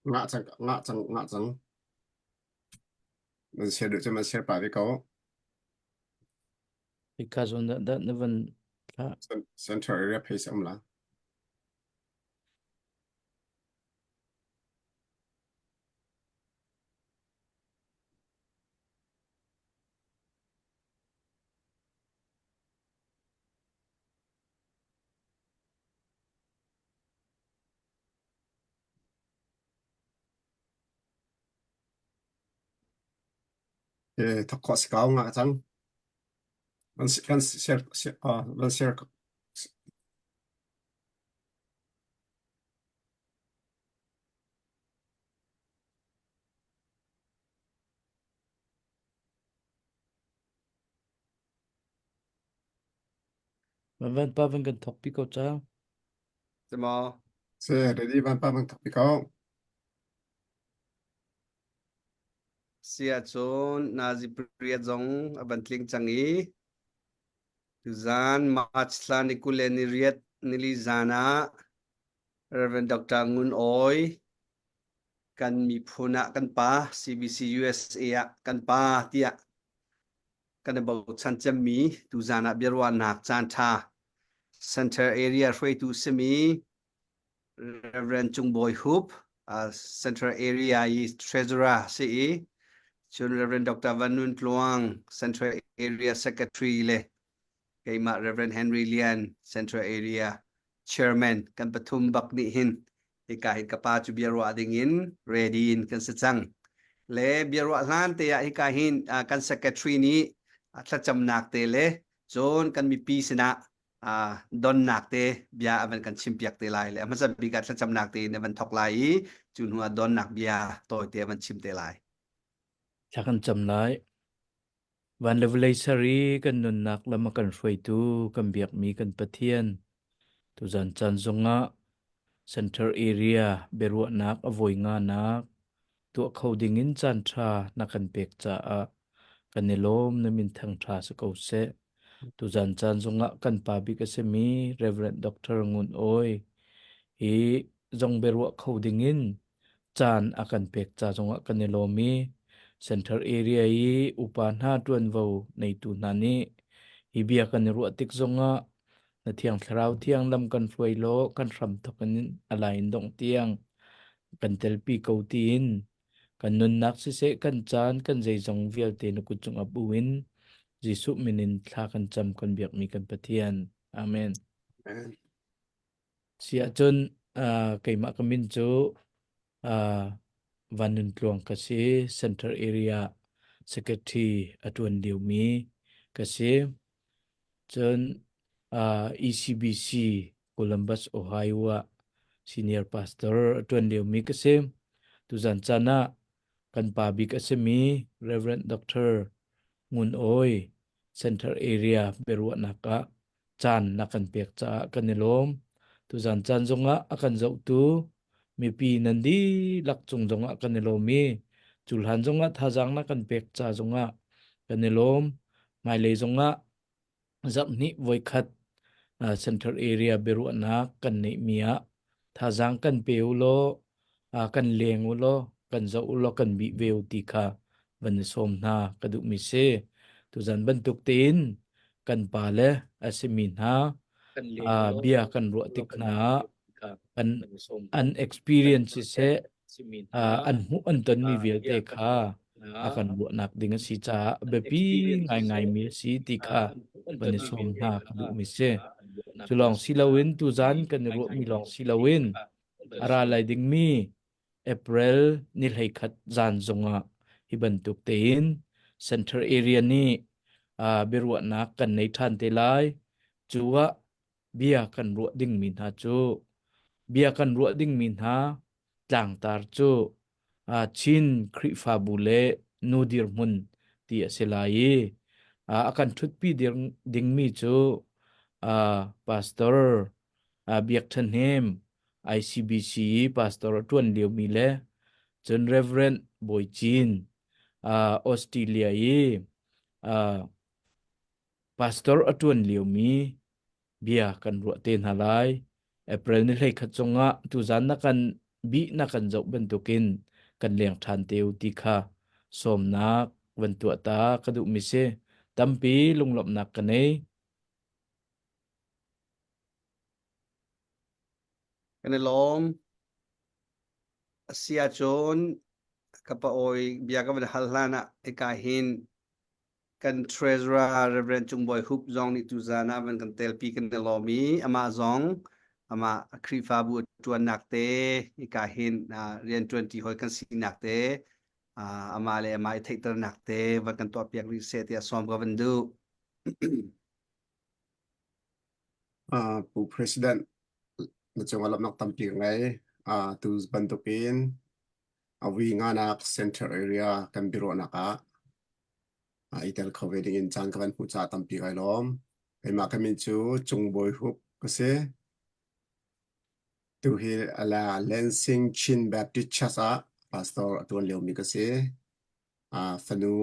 Ngah cang ngah cang ngah cang. Nan share duh cu man share pah ve ko. Hika zawn dah dah na van thlah. Central area page um la. Eh, thok khawh si ko ngah cang. Van kan share van share Van pa van kan thok pi ko ca. Si maw? Si, ready van pa van thok pi ko. Si ahcun nazi pariat zong a van tling cang i tuzan March thla ni 20 le ni riat nili zan ah Reverend Dr. Ngun Awi kan miphun ah kan pa CBC USA ah kan pa tiah kan i bochan cemmi tuzan ah biaruahnak caan ṭha Center Area hruaitu simi Reverend Cung Bawi Hup uh, Central Area i Treasurer si i cun Reverend Dr. Van Nun Tluang Central Area Secretary le keimah Reverend Henry Lian Central Area Chairman kan pathum bak nih hin hika hin ka pa cu biaruah ding in ready in kan si cang le biaruah hlan te ah hika hin uh, kan secretary nih thlacamnak te le cun kan mipi sinah uh, donnak te bia a van kan chimpiak te lai le a hmasa bik ah thlacamnak te in a van thok lai i cu hnu ah donnak bia tawi te a van chim te lai Thla kan cam lai. Van le vawlei ser i kan nunnak lam a kan hruaitu kan biakmi kan Pathian tuzan caan zongah Center Area biaruahnak a voi nganak tuah kho dingin caan ṭha na kan pek caah kan i lawm na min thang ṭha si ko seh. Tuzan caan zongah kan pa bik a simi Reverend Dr. Ngun Awi hi zong biaruah kho dingin caan a kan pek ca zongah kan i lawm i Central Area i upa hna ṭuanvo neitu hna nih hi bia kan i ruah tik zongah na Thiang Thlarau thiang lam kan hruai law kan hram thawk in a lai in dongh tiang kan telpi ko tiin kan nunnak siseh kan caan kan zeizong vialte na kut cung ap in Jesuh min in thla kan cam kan biakmi kan Pathian. Amen. Amen. Si ahcun uh, keimah ka min cu uh, Van Nun Tluang ka si, Center Area Secretary a ṭuan liomi ka si. Cun uh, ECBC Columbus, Ohio ah Senior Pastor a ṭuan liomi ka si. Tuzan caan ah kan pa bik a simi Reverend Dr. Ngun Awi Center Area biaruahnak ah caan na kan pek caah kan i lawm. Tuzan caan zongah a kan zohtu mipi nan dihlak cung zongah kan i lawm i culhan zongah thazaang na kan pek ca zongah kan i lawm. Hmailei zongah zarhhnih voikhat Central Area biaruahnak kan neihmi ah thazaang kan pe u law kan leng u law kan zoh u law kan bih ve u ti kha van i sawm hna ka duhmi si. Tuzan bantuk tein kan pa le a simi hna bia kan ruah tik hna ah an an experience siseh an hmuh an tonmi vialte kha a kan ruahnak ding a si caah biapi ngaingaimi a si ti kha van i sawm hna ka duhmi si. Cu lawng si loin tuzan kan i ruahmi lawng si loin a ra lai dingmi April ni 11 zan zongah hi bantuk tein Center Area nih uh, biaruahnak kan nei ṭhan te lai. Cu ah bia kan ruah dingmi hna cu bia kan ruah dingmi hna tlangtar cu uh, Chin Khrihfabu le nu dirhmun ti a si lai i uh, a kan ṭhutpi dingmi cu uh, Pastor uh, Biak Ṭha Hnem ICBC i pastor a ṭuan liomi le cun Reverend Bawi Cin uh, Australia i uh, pastor a ṭuan liomi bia kan ruah te hna lai. April ni 11 cungah tuzan na kan Bih na kan zoh bantukin kan leng ṭhan te u ti kha sawmnak van tuah ta ka duhmi si. Tampi lunglawmhnak ka nei. Kan i lawm. A si ahcun ka pa awi bia ka van hal hlan ah hika hin kan treasurer Reverend Cung Bawi Hup zong nih tuzan ah van kan telpi kan i lawm i amah zong amah Khrihfabu a ṭuannak te hika hin rianṭuanṭi hawi kan sinak te amah le amah i theihternak te van kan tuahpiak rih seh tiah sawm ka van duh. Pu President, na cungah lawmhnak tampi ka ngei. Tu bantukin a wi nganak center area kan biaruahnak ah i tel kho ve dingin caan ka van hmuh caah tampi kai lawm. Keimah ka min cu Cung Bawi Hup ka si. Tu hi ala Lansing Chin Baptist Church ah pastor a tuan liomi ka si. Fanu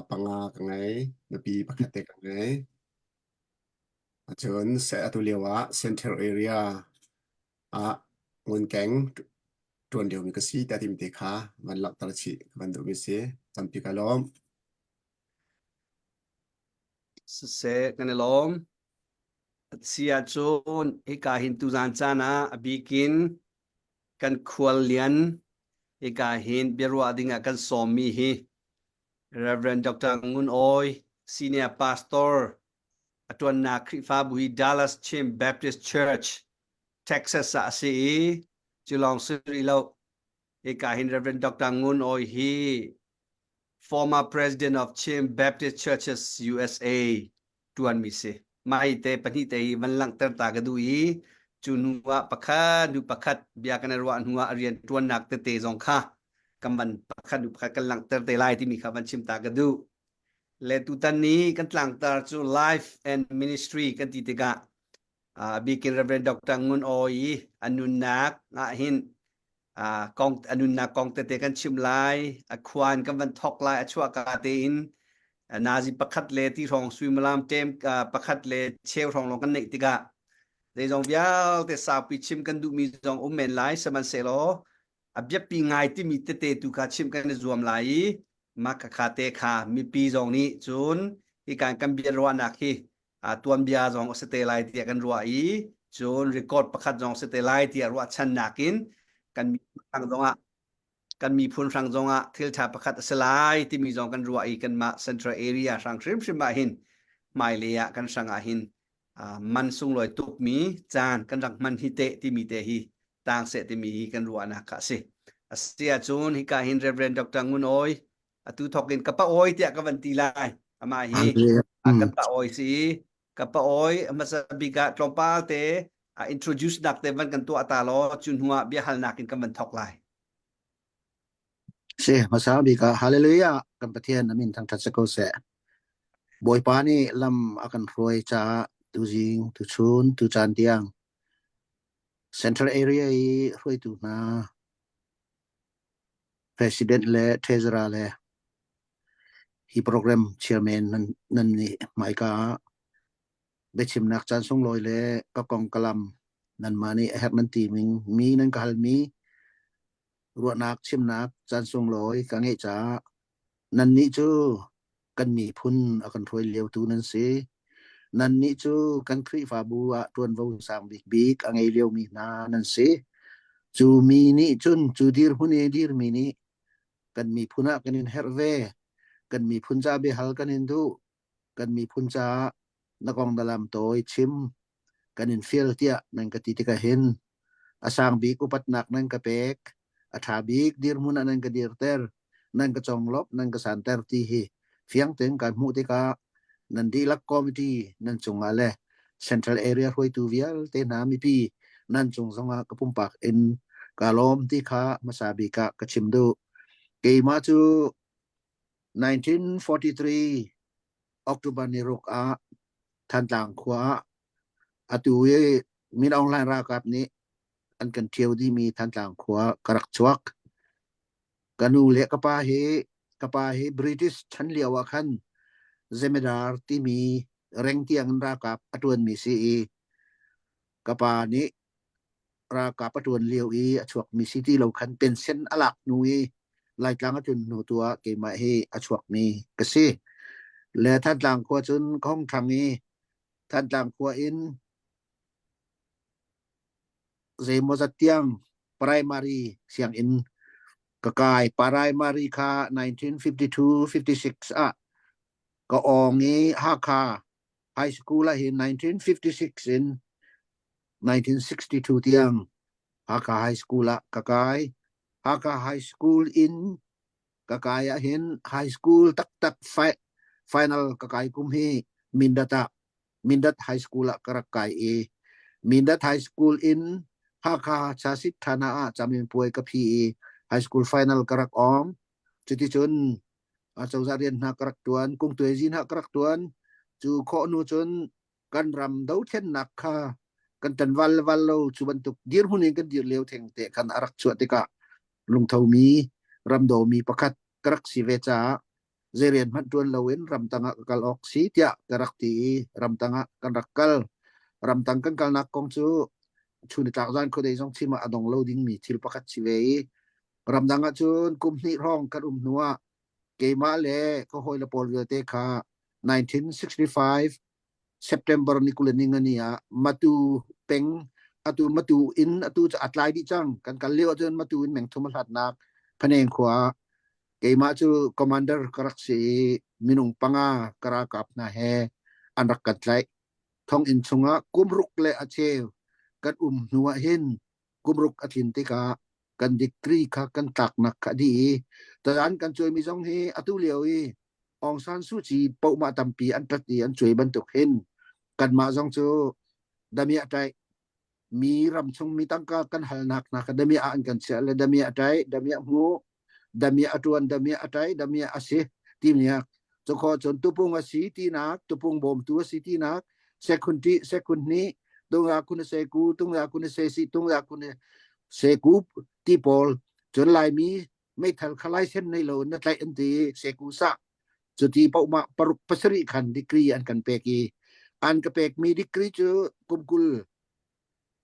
panga ka ngei, nupi pakhat te ka ngei. Cun atu lio ah Central Area ah ngunkeng ṭuan liomi ka si tiah timi te kha van langhter chih ka van duhmi si. Tampi ka lawm. Siseh, kan i lawm. Si ahcun hika hin tuzan caan ah a bikin kan khual lian hika hin biaruah dingah kan sawmmi hi Reverend Dr. Ngun Awi, Senior Pastor, a ṭuannak Khrihfabu hi Dallas Chin Baptist Church, Texas ah a si i cu lawng si rih lo. Hika hin Reverend Dr. Ngun Awi hi former president of Chin Baptist Churches USA ṭuanmi si. Mah hi te pahnih te hi van langhter ta ka duh i cu hnu ah pakhat hnu pakhat bia kan i ruah hnu ah rian ṭuannak tete zong kha kan van pakhat hnu pakhat kan langhter te lai timi kha van chim ta ka duh. Le tutan ni kan tlangtar cu Life and Ministry kan ti tikah a bikin Reverend Dr. Ngun Awi a nunnak ah hin kong a nunnak kong tete kan chim lai a khuan kan van thok lai a chuahka tein nazi pakhat le ti hrawng suimilam tem pakhat le cheu hrawng lawng kan neih tikah zeizong vialte saupi chim kan duhmi zong um men lai sihmanhsehlaw a biapi ngai timi tete tu kha chim kan i zuam lai i mah khakha te kha mipi zong nih cun hi kan kan bia ruahnak hi tuanbia zong a si te lai tiah kan ruah i cun record pakhat zong si te lai tiah ruahchannak in kan miphun hrang zongah kan miphun hrang zongah thil ṭha pakhat a si lai timi zong kan ruah i kanmah central area hrang hrimhrim ah hin hmailei ah kan hrang ah hin man sunglawi tukmi caan kan rak hman hi teh timi te hi tang seh timi hi kan ruahnak kha a si. A si ahcun hika hin Reverend Dr. Ngun Awi atu thawk in ka pa awi tiah ka van ti lai. Amah hi kan pa awi si ka pa awi hmasa bik ah tlawmpal te introduce nak te van kan tuah ta law cu hnu ah biahalnak in kan van thawk lai. Si, hmasa bik ah Hallelujah kan Pathian a min thangṭhat si ko seh. Bawipa nih lam a kan hruai caah tuzing, tuchun, tucaan tiang Central Area i hruaitu hna President le Treasurer le hi program chairman nan, nan nih hmaika ah biachimnak caan sunglawi le ka kong kalam nanmah nih a herh nan ti ning mi nan ka halmi ruahnak chimnak caan sunglawi ka ngeih caah nannih cu kan miphun a kan hruai liotu nan si. Nannih cu kan Khrihfabu ah ṭuanvo sang bikbik a ngei liomi hna nan si. Cu mi nih cun cu dirhmun i dirmi nih kan miphun ah kan in herh ve. Kan miphun ca biahal kan in duh. Kan miphun caah na kong na lam tawi chim kan in fial tiah nan ka ti tikah hin a sang bik upatnak nan ka pek a ṭha bik dirhmun ah nan ka dirter nan ka conglawmh nan ka santer ti hi fiang tein kai hmuh tikah nan dihlak committee nan cungah le central area hruaitu vialte hna mipi nan cung zongah ka pumpak in ka lawm ti kha hmasa bik ah ka chim duh keimah cu 1943 October ni ruk ah Thantlang khua ah atu i Min Aung Hlaing ralkap nih an kan ṭhio dihmi Thantlang khua ka rak chuak. Ka nu le ka pa hi ka pa hi British chan lio ah khan Zemedar timi reng tiang in ralkap a ṭuanmi si i ka pa nih ralkap a ṭuan lio i a chuakmi si ti lo khan pension a lak hnu i Laitlang a tlun hnu tu ah keimah hi a chuakmi ka si. Le Thantlang khua cun ka hung ṭhang i Thantlang khua in zeimawzat tiang primary sianginn ka kai. Primary kha 1952-56 ah ka awng i Hakha High School ah hin 1956 in 1962 tiang Hakha High School ah ka kai. Hakha High School in ka kai ah hin high school taktak final ka kai kum hi Mindat ah Mindat High School ah ka rak kai i Mindat High School in Hakha Chasit Thana ah caminpuai ka phi i high school final ka rak awng. Cuticun acozah rian hna ka rak tuan, kungtuaizi hna ka rak tuan. Cu khawh hnu cun kan ram dothlennak kha kan tan val val lo cu bantuk dirhmun in kan dir lio theng te khan a rak chuah tikah lungthomi ramdomi pakhat ka rak si ve caah zei rian hmanh ṭuan loin ramtang ah ka kal awk si tiah ka rak ti i ramtang ah kan rak kal. Ramtang kan kalnak kong cu chun tlak zan khuadei zong chim ah a dong lo dingmi thil pakhat si ve i ramdang ah cun kum hnih hrawng kan um hnu ah keimah le ka hawile pawl vialte kha 1965 September ni kul ni ngani ah Matu peng atu Matu in atu cu a tlai dih cang kan kal lio ahcun Matu in mengthum a hlatnak Phaneng khua keimah cu commander ka rak si i minung panga ka ralkap hna he an rak kan tlaih thonginn chungah kum ruk le a cheu kan um hnu ah hin kum ruk a tlin tikah kan degree kha kan tlaknak kha dih i tazan kan cuaimi zong hi atu lio i Aung San Suu Kyi pohmah tampi an ṭat i an cuai bantuk hin kanmah zong cu damiah ṭaih mi ram chung mi tangka kan halnak hna kha damiah ah an kan chiah le damiah ṭaih damiah hmu damiah a ṭuan damiah a ṭaih damiah a si timi ah cukho cun tupung a si tinak tupung bawmtu a si tinak sekhun ṭih sekhun hnih tungya kun se ku tungya kun se si tungya kun se ku ti pawl cun laimi meithal kha laisen nei lo na tlaih an ti seku sa cuti paohmah paruk pasarih khan degree an kan pek i an ka pekmi degree cu kum 20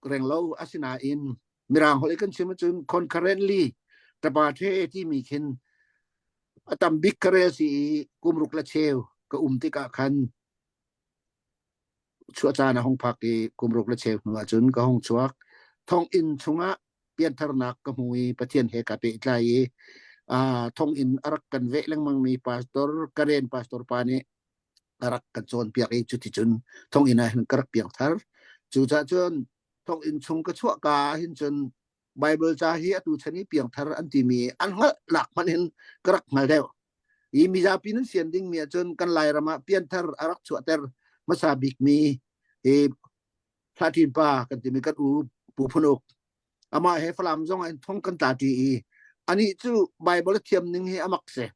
reng lo asinain mirang holh i kan chim ahcun concurrently tapa the timi khin a tam bik ka rel si i kum ruk le cheu ka um tikah khan chuah caan a hung phak i kum ruk le cheu hnu ahcun ka hung chuak. Thonginn chungah piantharnak ka hmu i Pathian he ka pehtlai i thonginn a rak kan veh lengmangmi pastor Karen pastor pa nih a rak kan cawnpiak i cuticun thonginn ah hin ka rak piangthar. Cucaah cun thonginn chung ka chuah ka ah hin cun Bible ca hi atu chan i piangthar an timi an hngalhnak hmanh in ka rak hngal deuh. I mizapi nan sian dingmi ahcun kan Lairam ah pianthar a rak chuahter hmasa bikmi hi Hlaṭin pa kan timi kan u Pu Phun Uk. Amah he Falam zong ah in thong kan tla ṭi i anih cu Bible a thiam ning hi a mak si.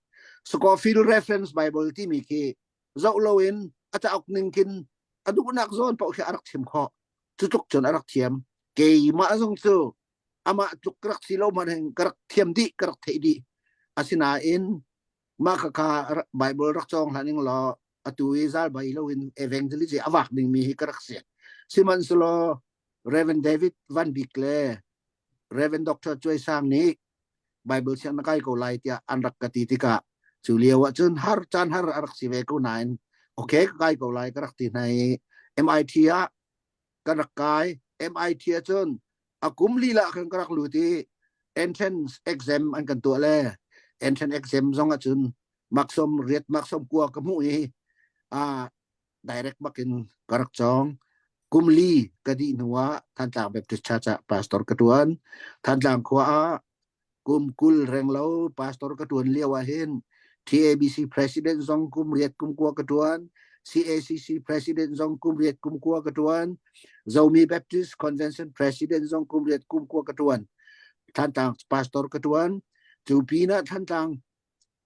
Scofield Reference Bible timi khi zoh loin a cauk ning khin a duhnak zawn paoh khi a rak chim khawh. Cu tluk cun a rak thiam. Keimah zong cu amah tluk ka rak si lo hmanh hin ka rak thiam dih, ka rak theih dih. Asinain mah khakha Bible rak cawng hlah ning law atu i zalbai loin evangelist i a vak dingmi hi ka rak si. Sihmanhsehlaw Reverend David Van Bik le Reverend Dr. Cuai Sang nih Bible siang na kai ko lai tiah an rak ka ti tikah cu lio ah cun har caan har a rak si ve ko nain okay ka kai ko lai ka rak ti hna i MIT ah ka rak kai MIT ah cun a kum lila khan ka rak lut i entrance exam an kan tuah le entrance exam zong ah cun maksawm riat maksawm kua ka hmuh i a direct bakin ka rak cawng kum li ka dih hnu ah Thantlang Baptist Church ah pastor ka tuan Thantlang khua ah kum 20 renglo pastor ka tuan lio ah hin TABC president zong kum riat kum kua ka tuan CACC president zong kum riat kum kua ka tuan Zomi Baptist Convention president zong kum riat kum kua ka tuan Thantlang pastor ka tuan cu pinah Thantlang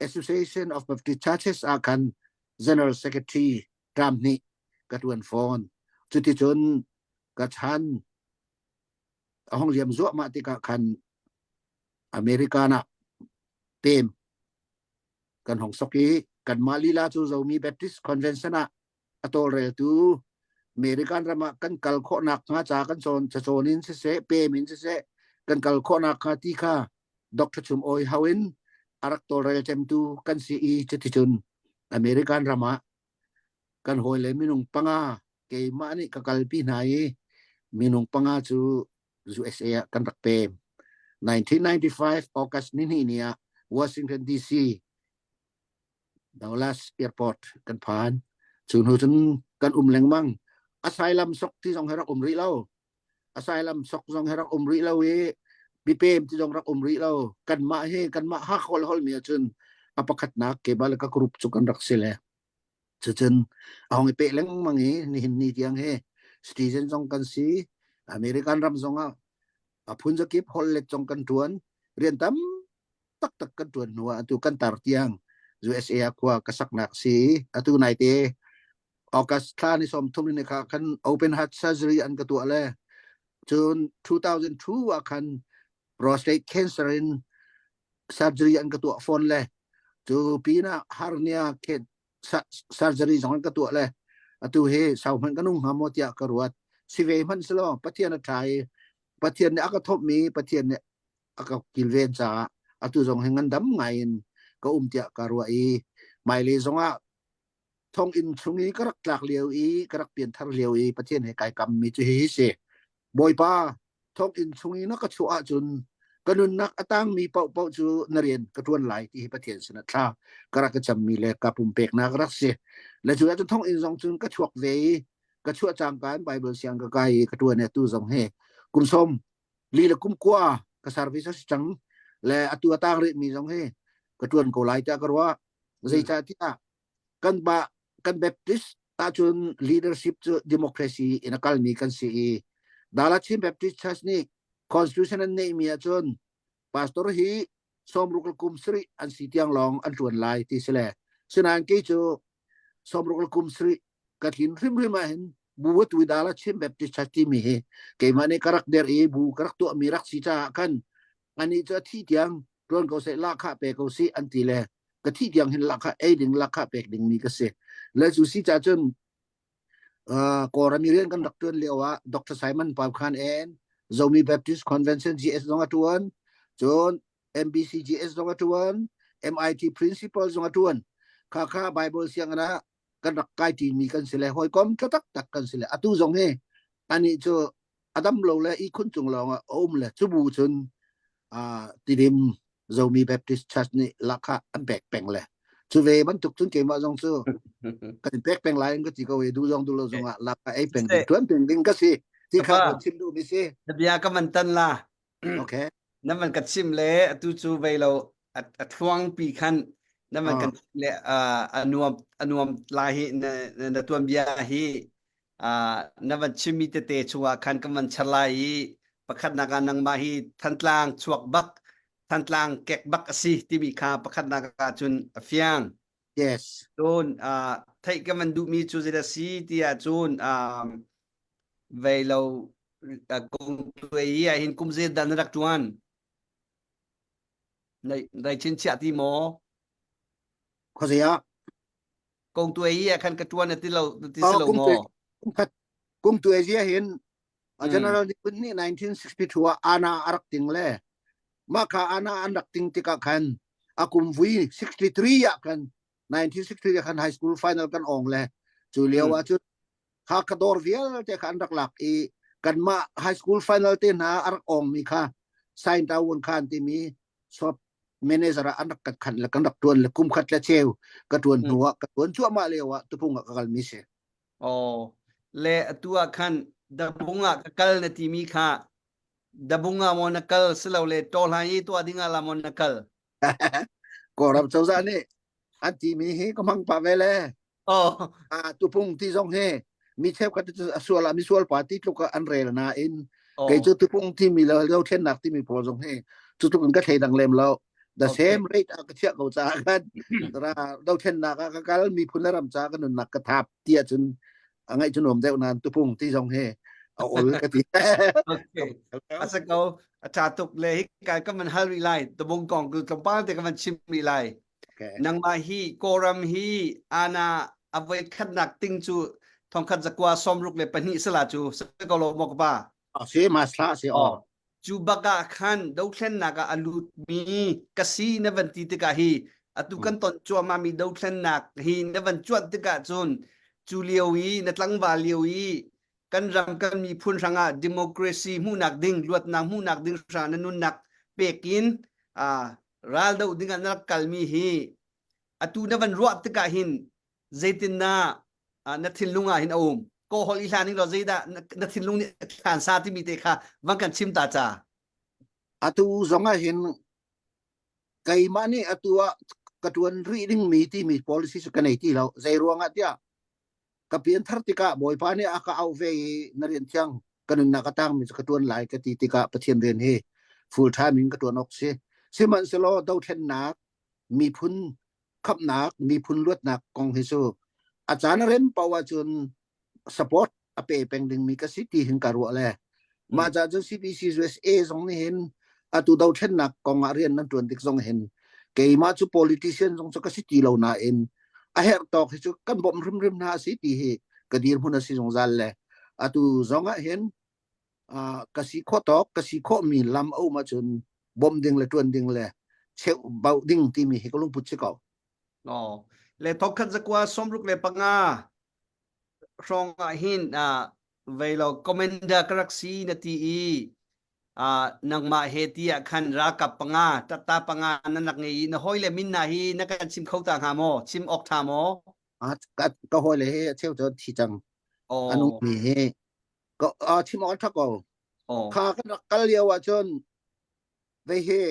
Association of Baptist Churches ah khan General Secretary term hnih ka tuan fawn. Cuticun ka chan a hong liam zuahmah tikah khan American ah pem kan hong sok i kanmah lila cu Zomi Baptist Convention ah a tawlreltu. American ram ah kan kal khawhnak hnga ca kan cawn cacawn in siseh pem in siseh kan kal khawhnak hnga ti kha Dr. Chum Oi Hau in a rak tawlrel cemtu kan si i cuticun American ram ah kan hawile minung panga keimah nih ka kalpi hna i minung panga cu USA ah kan rak pem. 1995 August ni hnih ni ah Washington DC Dulles Airport kan phan. Cu hnu cun kan um lengmang. Asylum sok ti zong he rak um rih lo. Asylum sok zong he rak um rih lo i mipem ti zong rak um rih lo. Kanmah hi kanmah Hakha holh mi ahcun a pakhatnak keimah le ka group cu kan rak si le. Cucun a hong i peh lengmang i nihin ni tiang hi citizen zong kan si. American ram zong ah a phun zakip holh let zong kan tuan. Rian tam taktak kan tuan hnu ah atu kan tar tiang USA ah khua ka saknak si atu naite August thla ni som thum ni kha khan open heart surgery an ka tuah le cun 2002 ah khan prostate cancer in surgery an ka tuah fawn le cu pinah hernia surgery zong an ka tuah le atu hi sau hmanh ka nung hnga maw tiah ka ruat si ve hmanh selaw Pathian a ṭha i Pathian nih a ka thawpmi Pathian nih a ka kilven caah atu zong hi ngandam ngai in ka um tiah ka ruah i hmailei zongah thonginn chung i ka rak tlak lio i ka rak pianthar lio i Pathian he kai kammi cu hihi si Bawipa thonginn chung i na ka chuah ahcun ka nunnak a tangmi paohpaoh cu na rian ka ṭuan lai ti hi Pathian sinah thla ka rak ka cammi le ka pumpeknak rak si le cu ahcun thonginn zong cun ka chuak ve i ka chuah cangka in Bible siang ka kai i ka ṭuan i atu zong hi kum sawm li le kum kua ka service a si cang le atu a tang rih mi zong hi ka tuan ko lai tiah ka ruah zeicah tiah kan ba kan Baptist ahcun leadership cu democracy in a kalmi kan si i Dala Chin Baptist Church nih constitution an neih mi ahcun pastor hi sawmruk le kum sarih an si tiang lawng an ṭuan lai ti si le sinain kei cu sawmruk le kum sarih ka tlin hrimhrim ah hin bu atu dala Chin Baptist Church timi hi keimah nih ka rak der i bu ka rak tuahmi rak si caah khan ani cu a thi tiang ṭuan ko seh lahkhah pe ko sih an ti le ka thi tiang hin lahkhah ei ding lahkhah pek ding mi ka si le cu si ca cun Kawlram i rian kan rak ṭuan lio ah Dr. Simon Pau Khan en Zomi Baptist Convention GS zong a ṭuan cun MBCGS zong a ṭuan MIT principal zong a ṭuan kha kha Bible sianginn ah kan rak kai ṭimi kan si le hawikom ṭha taktak kan si le atu zong hi anih cu a dam lo le ihkhun cung lawng ah a um le cu bu cun Tidim Zomi Baptist Church nih lahkhah an pek peng le cu ve bantuk cun keimah zong cu kan pek peng lai ka ti ko i duh zong duh lo zong ah lahkhah ei peng ding tuan peng ding ka si ti kha ka chim duh mi si na bia ka man tan la okay na man ka chim le atu cu vei lo a thluang pi khan na man kan chim le a nuam a nuam lai hi na na tuan bia hi na van chimmi tete chungah khan kan van char lai i pakhatnak ah nangmah hi Thantlang chuak bak Thantlang kek bak a si timi kha pakhatnak ah cun a fiang. Yes. Cun theih ka van duhmi cu zeidah si ti ahcun vei lo kong tuai hi ah hin kum zei dah na rak ṭuan? Dai chinchiah ti maw? Khuazei ah? Kong tuai hi ah khan ka ṭuan na ti lo na ti si lo maw? Kum khat kum tuai zia hin General nih 1962 ah ana a rak ting le mah kha ana an rak ting tikah khan a kum vui 63 ah khan 1963 ah khan high school final kan ong le cu lio ah cun kha ka dawr vialte kha an rak lak i kanmah high school final te hna a rak ong mi kha Sain Tawun Khan timi shop manager ah an rak kan khan le kan rak tuan le kum khat le cheu ka tuan hnu ah ka tuan cuahmah lio ah tupung ah ka kal mi si. Oh, le atu ah khan dabung ah ka kal na timi kha dabung ah maw na kal silole tawhlan i tuah ding ah la maw na kal? Kawlram cozah nih an timi hi ka hmang pah ve le. Oh. Ah, tupung ti zong hi mi cheukhat cu a sual ah misual pa ti tluk ah an rel nain Oh. kei cu tupung timi le dothlennak timi pawl zong hi cu tluk in ka thleidang lem lo the Okay. same rate ah ka chiah ko caah khan ra dothlennak ah ka kal miphun le ram ca ka nunnak ka thap ti ahcun a ngaih cu nuam deuh nain tupung ti zong hi a ol ka ti Okay. A sa ko a tha tuk le hi kai ka man hal rih lai tabung kong ku tlawmpal te ka man chim rih lai okay. Nangmah hi Kawlram hi ana a voi khatnak ting cu. Thongkhat zakua 62 sala cu sa ko lo maw ka pa? A si masla si aw. Cu bakah khan dothlennak ah a lutmi ka si na van ti tikah hi atu kan ton cuahmah mi dothlennak hi na van cuanh tikah cun cu lio i na tlangval lio i kan ram kan miphun hrangah democracy hmuhnak ding luatnak hmuhnak ding hrang na nunnak pekin ral do dingah na rak kalmi hi atu na van ruah tikah hin zeitindah na thinlung ah hin a um ko hol i hlan ning law zeidah na thinlung nih hlan sa timi te kha van kan chim ta cha atu zong ah hin keimah nih atu ah ka tuan rih ding mi timi policy cu ka nei ti lo zei ruang ah tiah ka pian thar tikah bawipa nih a ka auh ve i na rian thiang ka nunnak a tangmi cu ka tuan lai ka ti tikah Pathian rian hi full time in ka tuan awk si sihmanhsehlaw dothlennak miphun khamhnak miphun luatnak kong hi cu a caan a rem paoh ahcun support a pe peng dingmi ka si ti hin ka ruah le mah ca cun CBC USA zong nih hin atu dothlennak kong ah rian nan tuan tik zong hin keimah cu politician zong cu ka si ti lo nain a herh tawk hi cu kan bawmh hrimhrim hna a si ti hi ka dirhmun a si zungzal le atu zong ah hin ka si khawh tawk ka si khawh mi lam a um ahcun bawmh ding le tuan ding le cheuh bauh ding timi hi ka lungput si ko. No. Le thokhat zakua 65 hrawng ah hin vei lo commander ka rak si na ti i nangmah he ti ah khan ralkap panga tata panga nan rak ngei i na hawi le min na hi na kan chim kho ta hnga maw chim awk tha maw ka hawi le he a cheu cu thi cang anu mi he ka chim awk tha ko kha kan rak kal lio ah cun vei he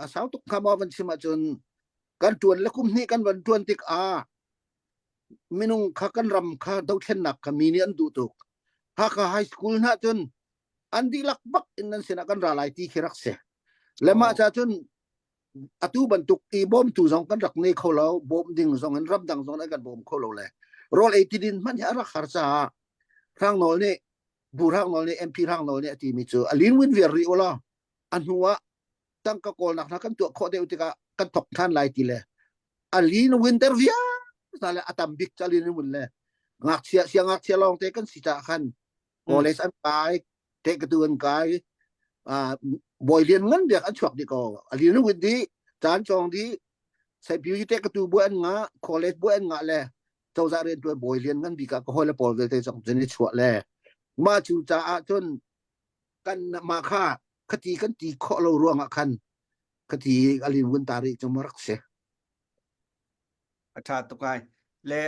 a sau tuk kha maw van chim ahcun kan tuan le kum hnih kan van tuan tik ah minung kha kan ram kha dothlennak kha mi nih an duh tuk Hakha High School hna cun an dihlak bak in nan sinah kan ra lai ti khi rak si le mah ca cun atu bantuk i bawmtu zong kan rak nei kho lo bawm ding zong in ramdang zong an kan bawm kho lo le rawl ei ti din hmanh hi a rak har caah Hrang Nawl nih Bu Hrang Nawl nih MP Hrang Nawl nih a timi cu a lin win viar rih ulaw a hnu ah tangka kawlnak hna kan tuah khawh deuh tikah kan thok than lai ti le a lin winter vialte le a tam bik ca lin win le ngakchia sia ngakchia lawng te kan si caah khan college an kai tehkatu an kai bawi lian ngan biak an chuak dih ko a lin win di caan cawng di saipiu tehkatu bu an nga college bu an nga le cozah rian tuan bawi lian ngan bik ah ka hawi le pawl vialte zong cun i chuah le mah cu caah cun kan mah kha khati kan ti khawh lo ruangah khan khati alin vun ta rih cu rak si. A tha tuk ai. Le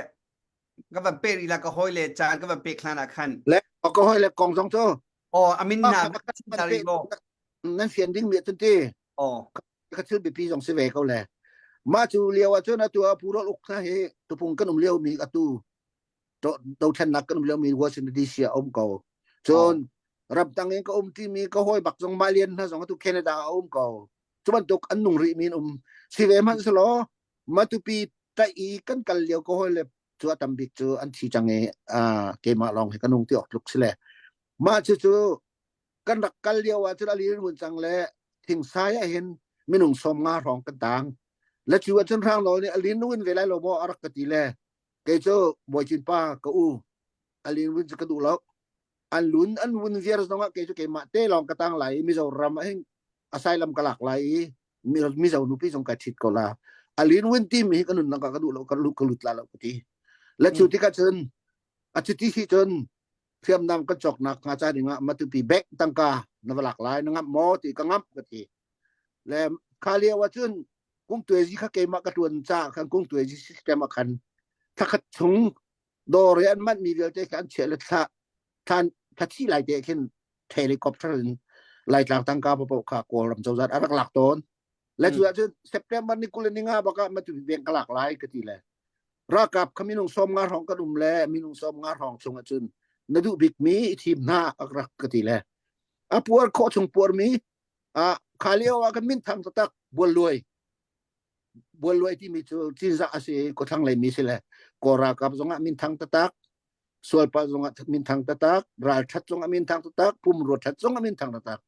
ka van pe rih la ka hawi le caan ka van pek hlan ah khan. Le ka hawi le kong zong cu. Oh amin na ta rih maw? Nan fian ding mi cun ti. Oh. Ka thil biapi zong si ve ko le. Mah cu lio ah cun atu ah Pu Rual Uk hna hi tupung kan um lio mi atu dothlennak kan um lio mi Washington DC ah um ko. Cun ramtang in ka um timi ka hawi bak zong Malian hna zong atu Canada ah um ko. Cu bantuk an nung rih mi an um. Si ve hmanh selaw Matupi taih i kan kal lio ka hawi le cu a tam bik cu an thi cang i keimah lawng hi ka nung ti awk tluk si le. Mah cu cu kan rak kal lio ah cun ali mun cang le thingsai ah hin minung 50 hrawng kan tang. Le cu ah cun hrang nawl nih alin nung in ve lai lo maw a rak ka ti le kei cu Bawi pa ka u alin vun cu ka duh lo an lun an vun viar zong ah kei cu keimah te lawng ka tang lai i Mizoram ah hin asylum ka lak lai i Mizo nupi zong kai ṭhit ko la alin win ti mi hi ka nunnak ah ka duh lo ka lut ka lut la lo ka ti le cu tikah cun a cuti si cun hriamnam kan cawknak hnga ca ding ah Matupi bank tangka na va lak lai na ngamh maw ti ka ngamh ka ti le kha lio ah cun kungtuazi kha keimah ka ṭuan caah khan kungtuazi system ah khan thlakhat chung dawr i an manhmi vialte kha an chiah le thla thlan thla lai te khin helicopter in Laitlang tangka paoh kha Kawlram cozah a rak lak tawn. Le cu ahcun September ni 20 ni nga bak ah matu bank ka lak lai ka ti le ralkap kha minung 50 hrawng kan um le minung 50 hrawng chung ahcun na duh bik mi i thim hna a rak ka ti le a puar khawh chung puar mi ah kha lio ah kan minthang taktak bualluai bualluai timi cu cinzah a si i kawthlang lei mi si le kawl ralkap zongah minthang taktak sualpa zongah minthang taktak ralthat zongah minthang taktak pumrua that zongah minthang taktak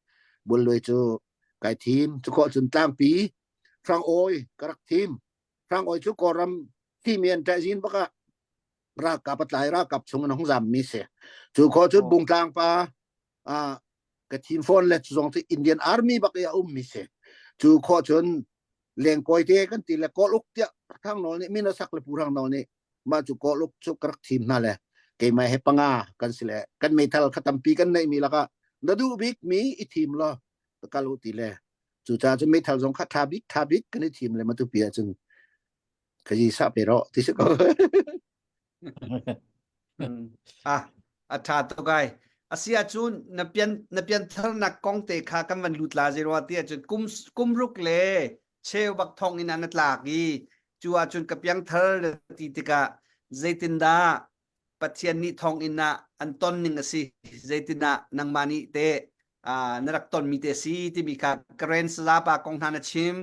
bualluai cu kai thim cu khawh cun tlangpi hrang awi ka rak thim hrang awi cu kawlram timi an ṭaihzin bak ah. Ralkap a tlai ralkap chung in hung zam mi si. Cu kho cun Bungtlang pa ah ka thim phone le zong cu Indian Army bak i a um mi si. Cu kho cun lengkawi te kan ti le kawl uk tiah Thang Nawl nih min a sak le Pu Hrang Nawl nih mah cu kawl uk cu ka rak thim hna le keimah he panga kan si le kan meithal kha tampi kan neih mi lakah na duh bik mi i thim law ka kal u ti le cucaah cun meithal zong kha tha bik tha bik kan i thim le matupi ah cun ka ji sa pe ro ti si ko. Ah, a ṭha tuk ai. Asi ahcun na pian na piantharnak kong te kha kan van lut la zei rua ti ahcun kum kum ruk le cheu bak thong in na tlak i cu ahcun ka piangthar na ti tikah zeitindah Pathian nih thong in ah an ton ning a si zeitindah nangmah nih te na rak tonmi te si timi kha Karen Saza pa kong hna na chim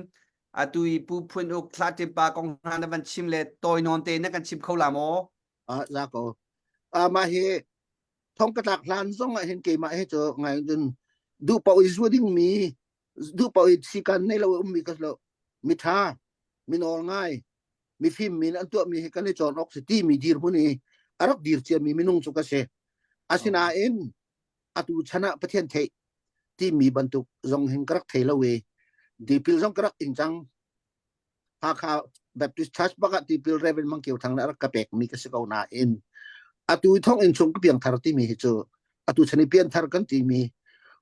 atu i Pu Phun Uk Thla Tim pa kong hna na van chim le tawi nawn te na kan chim kho la maw? Ah za ko. Ah mah hi thong ka tlak hlan zong ah hin keimah hi cu ngai cun duh paoh i zua ding mi duh paoh i sikan nei lo ummi ka lo mi tha mi nawl ngai mifim min an tuahmi hi kan i cawn awk si timi dirhmun i a rak dir ciami minung cu ka si. Asinain atu chan ah Pathian theih timi bantuk zong hin ka rak thei lo i tipil zong ka rak ing cang. Hakha Baptist Church bak ah tipil Reverend Mang Kio Thang nih a rak ka pekmi ka si ko nain atu thong in chung ka piangthar timi hi cu atu chan i pianthar kan timi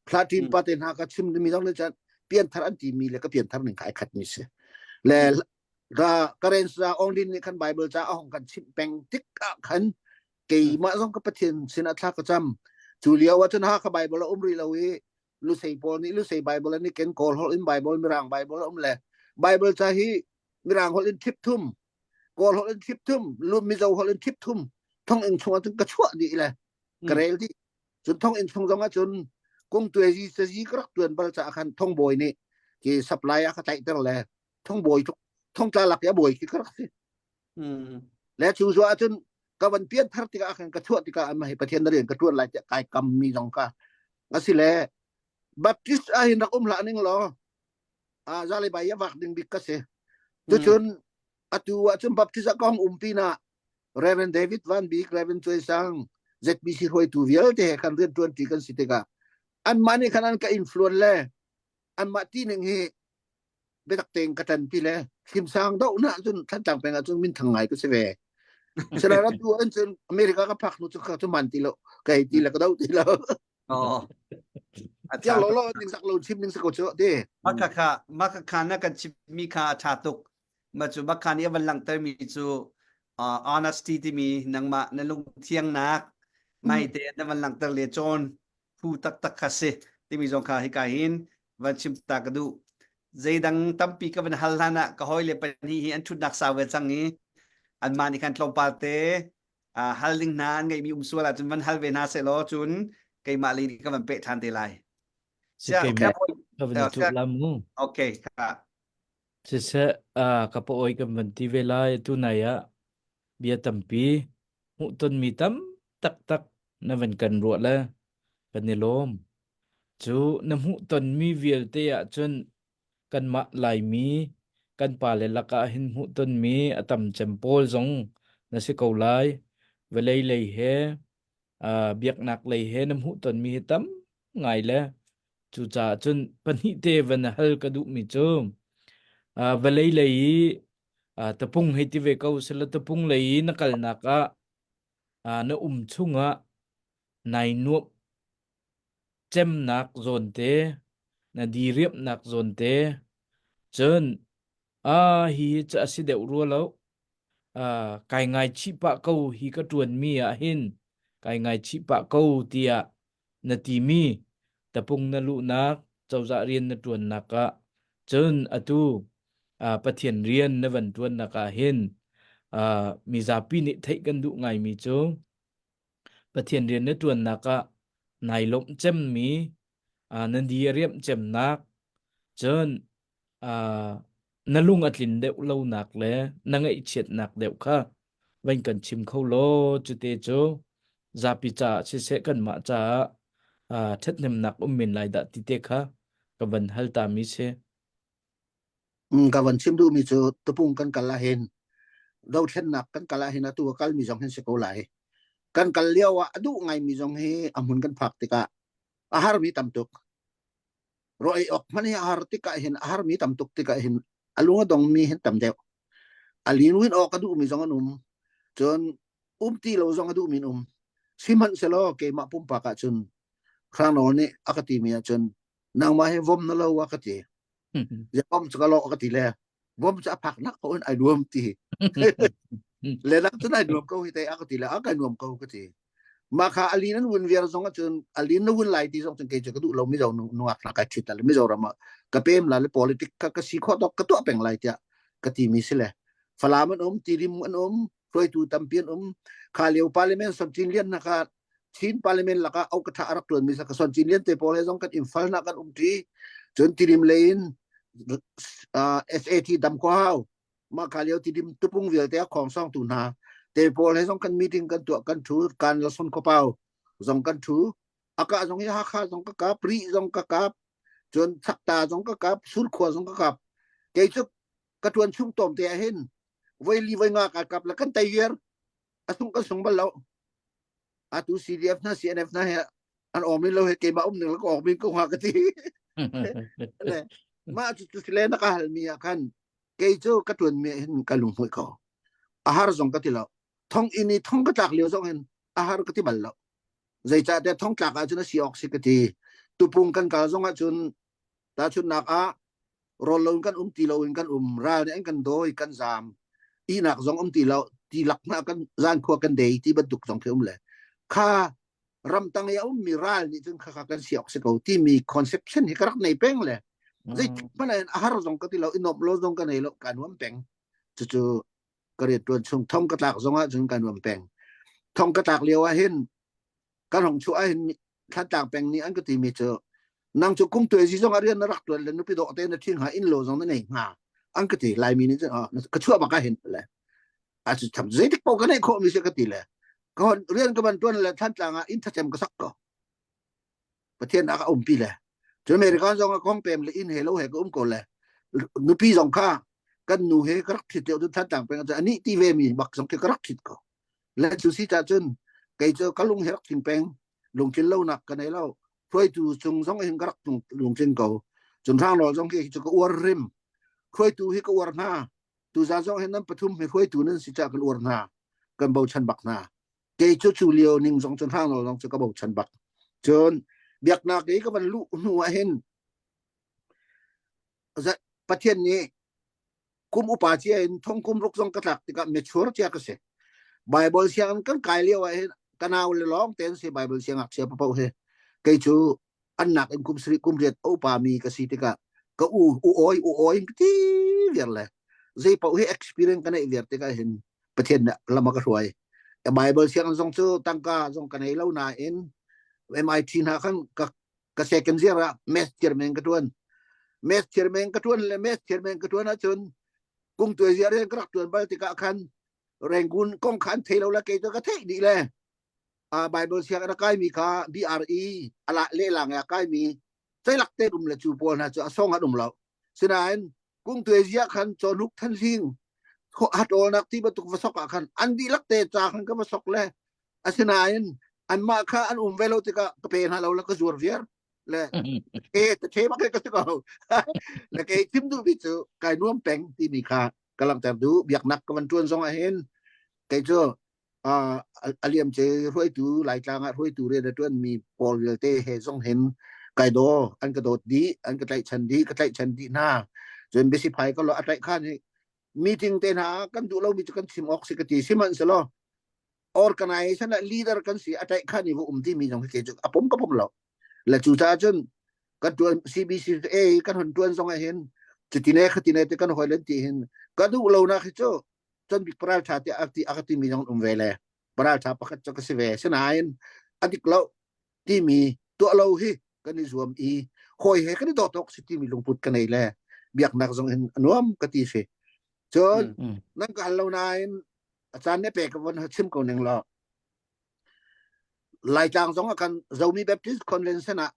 Platin pa te hna ka chim mi zong nih cun pianthar an timi le ka pianthar ning kha ai khat mi si. Le ka Karen sa Ong nih khan Bible ca a hong kan chimh peng tik ah khan keimah zong ka Pathian sin ah thla ka cam. Cu lio ah cun ha ka Bible a um rih lo i Lusei pawl nih Lusei Bible an i ken Kawl holh in Bible Mirang Bible a um le Bible ca hi Mirang holh in thip thum Kawl holh in thip thum Mizo holh in thip thum thong ing chung ah cun ka chuah dih le ka rel dih cun thong inn chung zong ah cun kung tuazi cazi ka rak tuan bal caah khan thongbawi nih ki supply a ka tlaihter le thongbawi thongtla lak i a bawi khi ka rak si le cu zu ahcun ka van pian thar tikah khan ka chuah tikah an hei pathian na rian ka tuan lai tiah kai kam mi zong ka asi le Baptist ah hin rak um hlah ning law a zale bai a vak ding bik ka si tucun atu ahcun Baptist ah ka hong um pinah Reverend David Van Bik, Reverend Choi Sang, ZBC hruaitu vialte he khan rian ṭuanṭi kan si tikah anmah nih khan an ka influence le anmah tining hi biatak tein ka ṭanpi le Thlimsang dohnak cun Thantlang peng ah cun minthang ngai ka si ve. Sila atu an cun America ka phak hnu cu ka cu man ti lo, ka hei ti le ka do ti lo. Oh. Tiang lo lo ning sak lo chim ning sak ko cu ti. Maka kha maka kha na kan chim mi kha a tha tuk. Ma cu maka nih a van langhter mi cu uh, honesty timi nangmah na lungthiang nak mai te na van langhter le cawn phu taktak kha si timi zong kha hika hin van chim ta ka duh. Zeidang tampi ka van hal hlan ah ka hawi le pahnih hi an thutnak sau ve cang i anmah nih khan tlawmpal te uh, hal ding hna an ngeihmi um sual ahcun van hal ve hna seh law cun keimah lei nih ka van peh ṭhan te lai. Si keimah ka van i cuh la mu. Okay, ka. Siseh, uh, ka pa oi kan van ti ve lai tu nai ah bia tampi hmuhtonmi tam taktak na van kan ruah le kan i lawm. Cu na hmuhtonmi vialte ah cun kanmah Laimi kan pale lakah hin hmuhtonmi a tam cem pawl zong na si ko lai. Vawlei lei he uh, biaknak lei he na hmuhtonmi hi tam ngai le cucaah cun pahnih te van hal ka duhmi cu uh, vawlei lei i uh, tapung hei ti ve ko sila tapung lei i na kalnak ah uh, na um chungah nai nuamh cemnak zawn te na diriamhnak zawn te cun ah hi cu a si deuh rua lo ah kai ngaichih pah ko hi ka ṭuanmi ah hin kai ngaichih pah ko tiah na timi tapung na luhnak cozah rian na ṭuannak ah cun atu ah Pathian rian na van ṭuannak ah hin ah mizapi nih theih kan duh ngaimi cu Pathian rian na ṭuannak ah nai lawmh cemmi, uh, na di a riamh cemnak, cun uh, na lung a tlin deuh lonak le na ngaihchiatnak deuh kha van kan chim kho law cute cu zapi caah siseh kanmah caah uh, ṭhathnemnak um men lai dah ti te kha ka van hal ta mi si. Ka van chim duhmi cu tupung kan kal ahhin. Dothlennak kan kal ah hin atu a kalmi zong hin si ko lai. Kan kal lio ah a duh ngaimi zong hi a hmun kan phak tikah a harmi tam tuk. Ro ei awk hmanh hi a har tikah hin a harmi tam tuk tikah hin a lung a dongmi hin tam deuh. A lin win awk a duhmi zong an um. Cun um ti lo zong a duhmi an um. Sihmanhsehlaw keimah pumpak ahcun Hrang Nawl nih a ka timi ahcun nangmah hi vom na lo a ka ti. Vom cu ka lo a ka ti le vom cu a phak nak ko in ai nuam ti. Le nak cun ai nuam ko hi te a ka ti le a kai nuam ko ka ti. Mah kha alin an wun viar zong ahcun alin na wun lai ti zong cun kei cu ka duh lo Mizo nungak hna kai ṭhit la Mizoram ah ka pem la le politic ka ka si khawh tawk ka tuah peng lai tiah ka ti mi si le Falam an um Tidim an um hruaitu tampi an um kha lio parliament Son Cin Lian na kha Chin parliament lakah au ka tha a rak tuan mi sa ka Son Cin Lian te pawl he zong kan imfal na kan um ṭi cun Tidim lei in uh, SAT dam ko hau mah kha lio tidim tupung vialte a khong song tu hna te pawl he zong kan meeting kan tuah kan thu kan la son khopau zong kan thu aka zong hi Hakha zong ka kap Ri zong ka kap cun Sakta zong ka kap Surkhua zong ka kap kei cu ka tuan chung tom te ah hin voi li voi nga ka kap la kan tei viar a sung kan sung bal lo atu CDF na CNF na he an om lo he keimah um ning la ka ok min ko hnga ka ti le mah cu cu le na ka hal mi ah khan kei cu ka tuan mi hin ka lunghmuih ko a har zong ka ti lo thong in i thong ka tlak lio zong hin a har ka ti bal lo zeicahtiah thong tlak ahcun a si awk si ka ti tupung kan kal zong ahcun tahchunhnak ah rawl lo in kan um ti lo in kan um ral nih an kan dawi kan zaam ihnak zong um ti lo ti lak hna kan zan khua kan dei ti bantuk zong khi um le kha ramtang i a ummi ral nih cun khakha kan si awk si ko timi conception hi ka rak nei peng le zeitik hmanh ah a har zong ka ti lo i nuamh lo zong ka nei lo ka nuam peng cucu ka rian tuan chung thong ka tlak zong ah cun ka nuam peng thong ka tlak lio ah hin kan hong chuah ah hin Thantlang peng nih an ka timi cu nang cu kum tuai zi zong ah rian na rak tuan le nupi dawh te na ṭhi hnga inn lo zong na nei hnga an ka ti Laimi nih cun ka chuah bak ah hin le a cu tham zeitik paoh ka neih khawh mi si ka ti le ka hon rian ka van tuan le Thantlang ah inn thacem ka sak ko Pathian ah ka umpi le cun American zong ah kong pem le inn he lo he ka um ko le nupi zong kha kan nu he ka rak thit lio cun Thantlang peng ah ani ti ve mi bak zong khi ka rak thit ko le cu si cah cun kei cu ka lung he rak tling peng lungtlin lonak ka nei lo hruaitu cung zong hin ka rak lungtling ko cun hrang rawl zong khi cu ka uar rim hruaitu hi ka uar hna tuzan zong hin nan pathum hi hruaitu nan si cah kan uar hna kan bochan bak hna kei cu cu lio ning zong cun hrang rawl zong cu ka bochan bak cun biaknak i ka van luh hnu ah hin Pathian nih kum upa cia in thong kum ruk zong ka tlak tikah mature cia ka si Bible sianginn kan kai lio ah hin ka nau le lawng te an si Bible siangngakchia papoh hi kei cu an nak in kum sarih kum riat a upa mi ka si tikah ka u u oi u oi ka ti viar le zei paoh hi experience ka neih viar tikah hin Pathian nih lam a ka hruai Bible sianginn zong cu tangka zong ka nei lo nain MIT hna khan ka ka second year ah math chairman ka tuan math chairman ka tuan le math chairman ka tuan ahcun kung tuai ziar in ka rak tuan bal tikah khan Rangoon kong kha an thei lo la kei cu ka theih dih le uh, Bible siang a kai mi kha BRE ala le lang ya kai mi ceilak te um le chu pawl hna cu a song an um lo sinain kung tuai zia khan chonuk than hling hatawlnak ti bantuk va sok ah khan an dihlak te ca khan ka va sok le asinain anmah kha an um ve lo tikah ka pe hna lo le ka zuar viar le e ta the bak ka si ko le kei chim duh mi cu kai nuam peng timi kha ka langhter duh biaknak ka van tuan zong ah hin kei cu a liam ce hruaitu laitlang ah hruaitu rian a tuan mi pawl vialte he zong hin kai daw an ka dawt dih an ka tlaihchan dih ka tlaihchan dih hna cun biasi phai ka lo a tlaih khan hi meeting te hna kan duh lo mi cu kan chim awk si ka ti sihmanhsehlaw organization ah leader kan si a tlaih khan i va um ti mi zong hi kei cu a pom ka pom lo le cu caah cun kan tuan CBCA kan hon tuan zong ah hin cutine khatine te kan hoi len ti hin ka duh lo nak hi cu cun bik paral tha te a ti a ka ti mi zong um ve le paral tha pakhat cu ka si ve sinain a dik lo timi tuah lo hi kan i zuam i hawi he kan i dawt awk si timi lungput ka nei le biaknak zong hin a nuam ka ti si cun nan ka hal lo nain a caan ne pe ka von chim ko ning law Laitlang zong ah kan Zomi Baptist Convention ah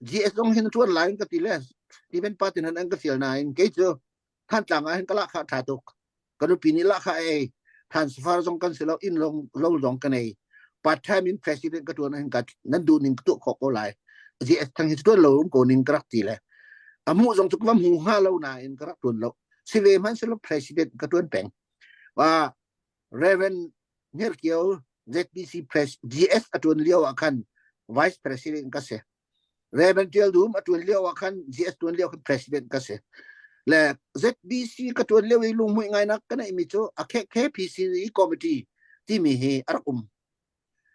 GS zong hin tuan lai ka ti le Stephen Patin han an ka fial nain kei cu Thantlang ah hin ka lah kha tha tuk. Ka nupi nih lahkhah a ei. Transfer zong kan si lo, inn lo, lo zong ka nei. Part time in president ka tuan hin ka nan duh ning ka tuah khawh ko lai. GS thang hi tuan lo um ko ning ka rak ti le. A hmuh zong cu ka va hmu hnga lo nain ka rak tuan lo. Si ve hmanh silo president ka tuan peng. Wa Reverend Ngirkio ZBC Press GS a tuan lio ah khan Vice President ka si. Reverend Tial Dum a tuan lio ah khan GS tuan lio khan President ka si. Le ZBC ka tuan lio i lunghmuih ngainak ka neihmi cu a KPC committee timi hi a rak um.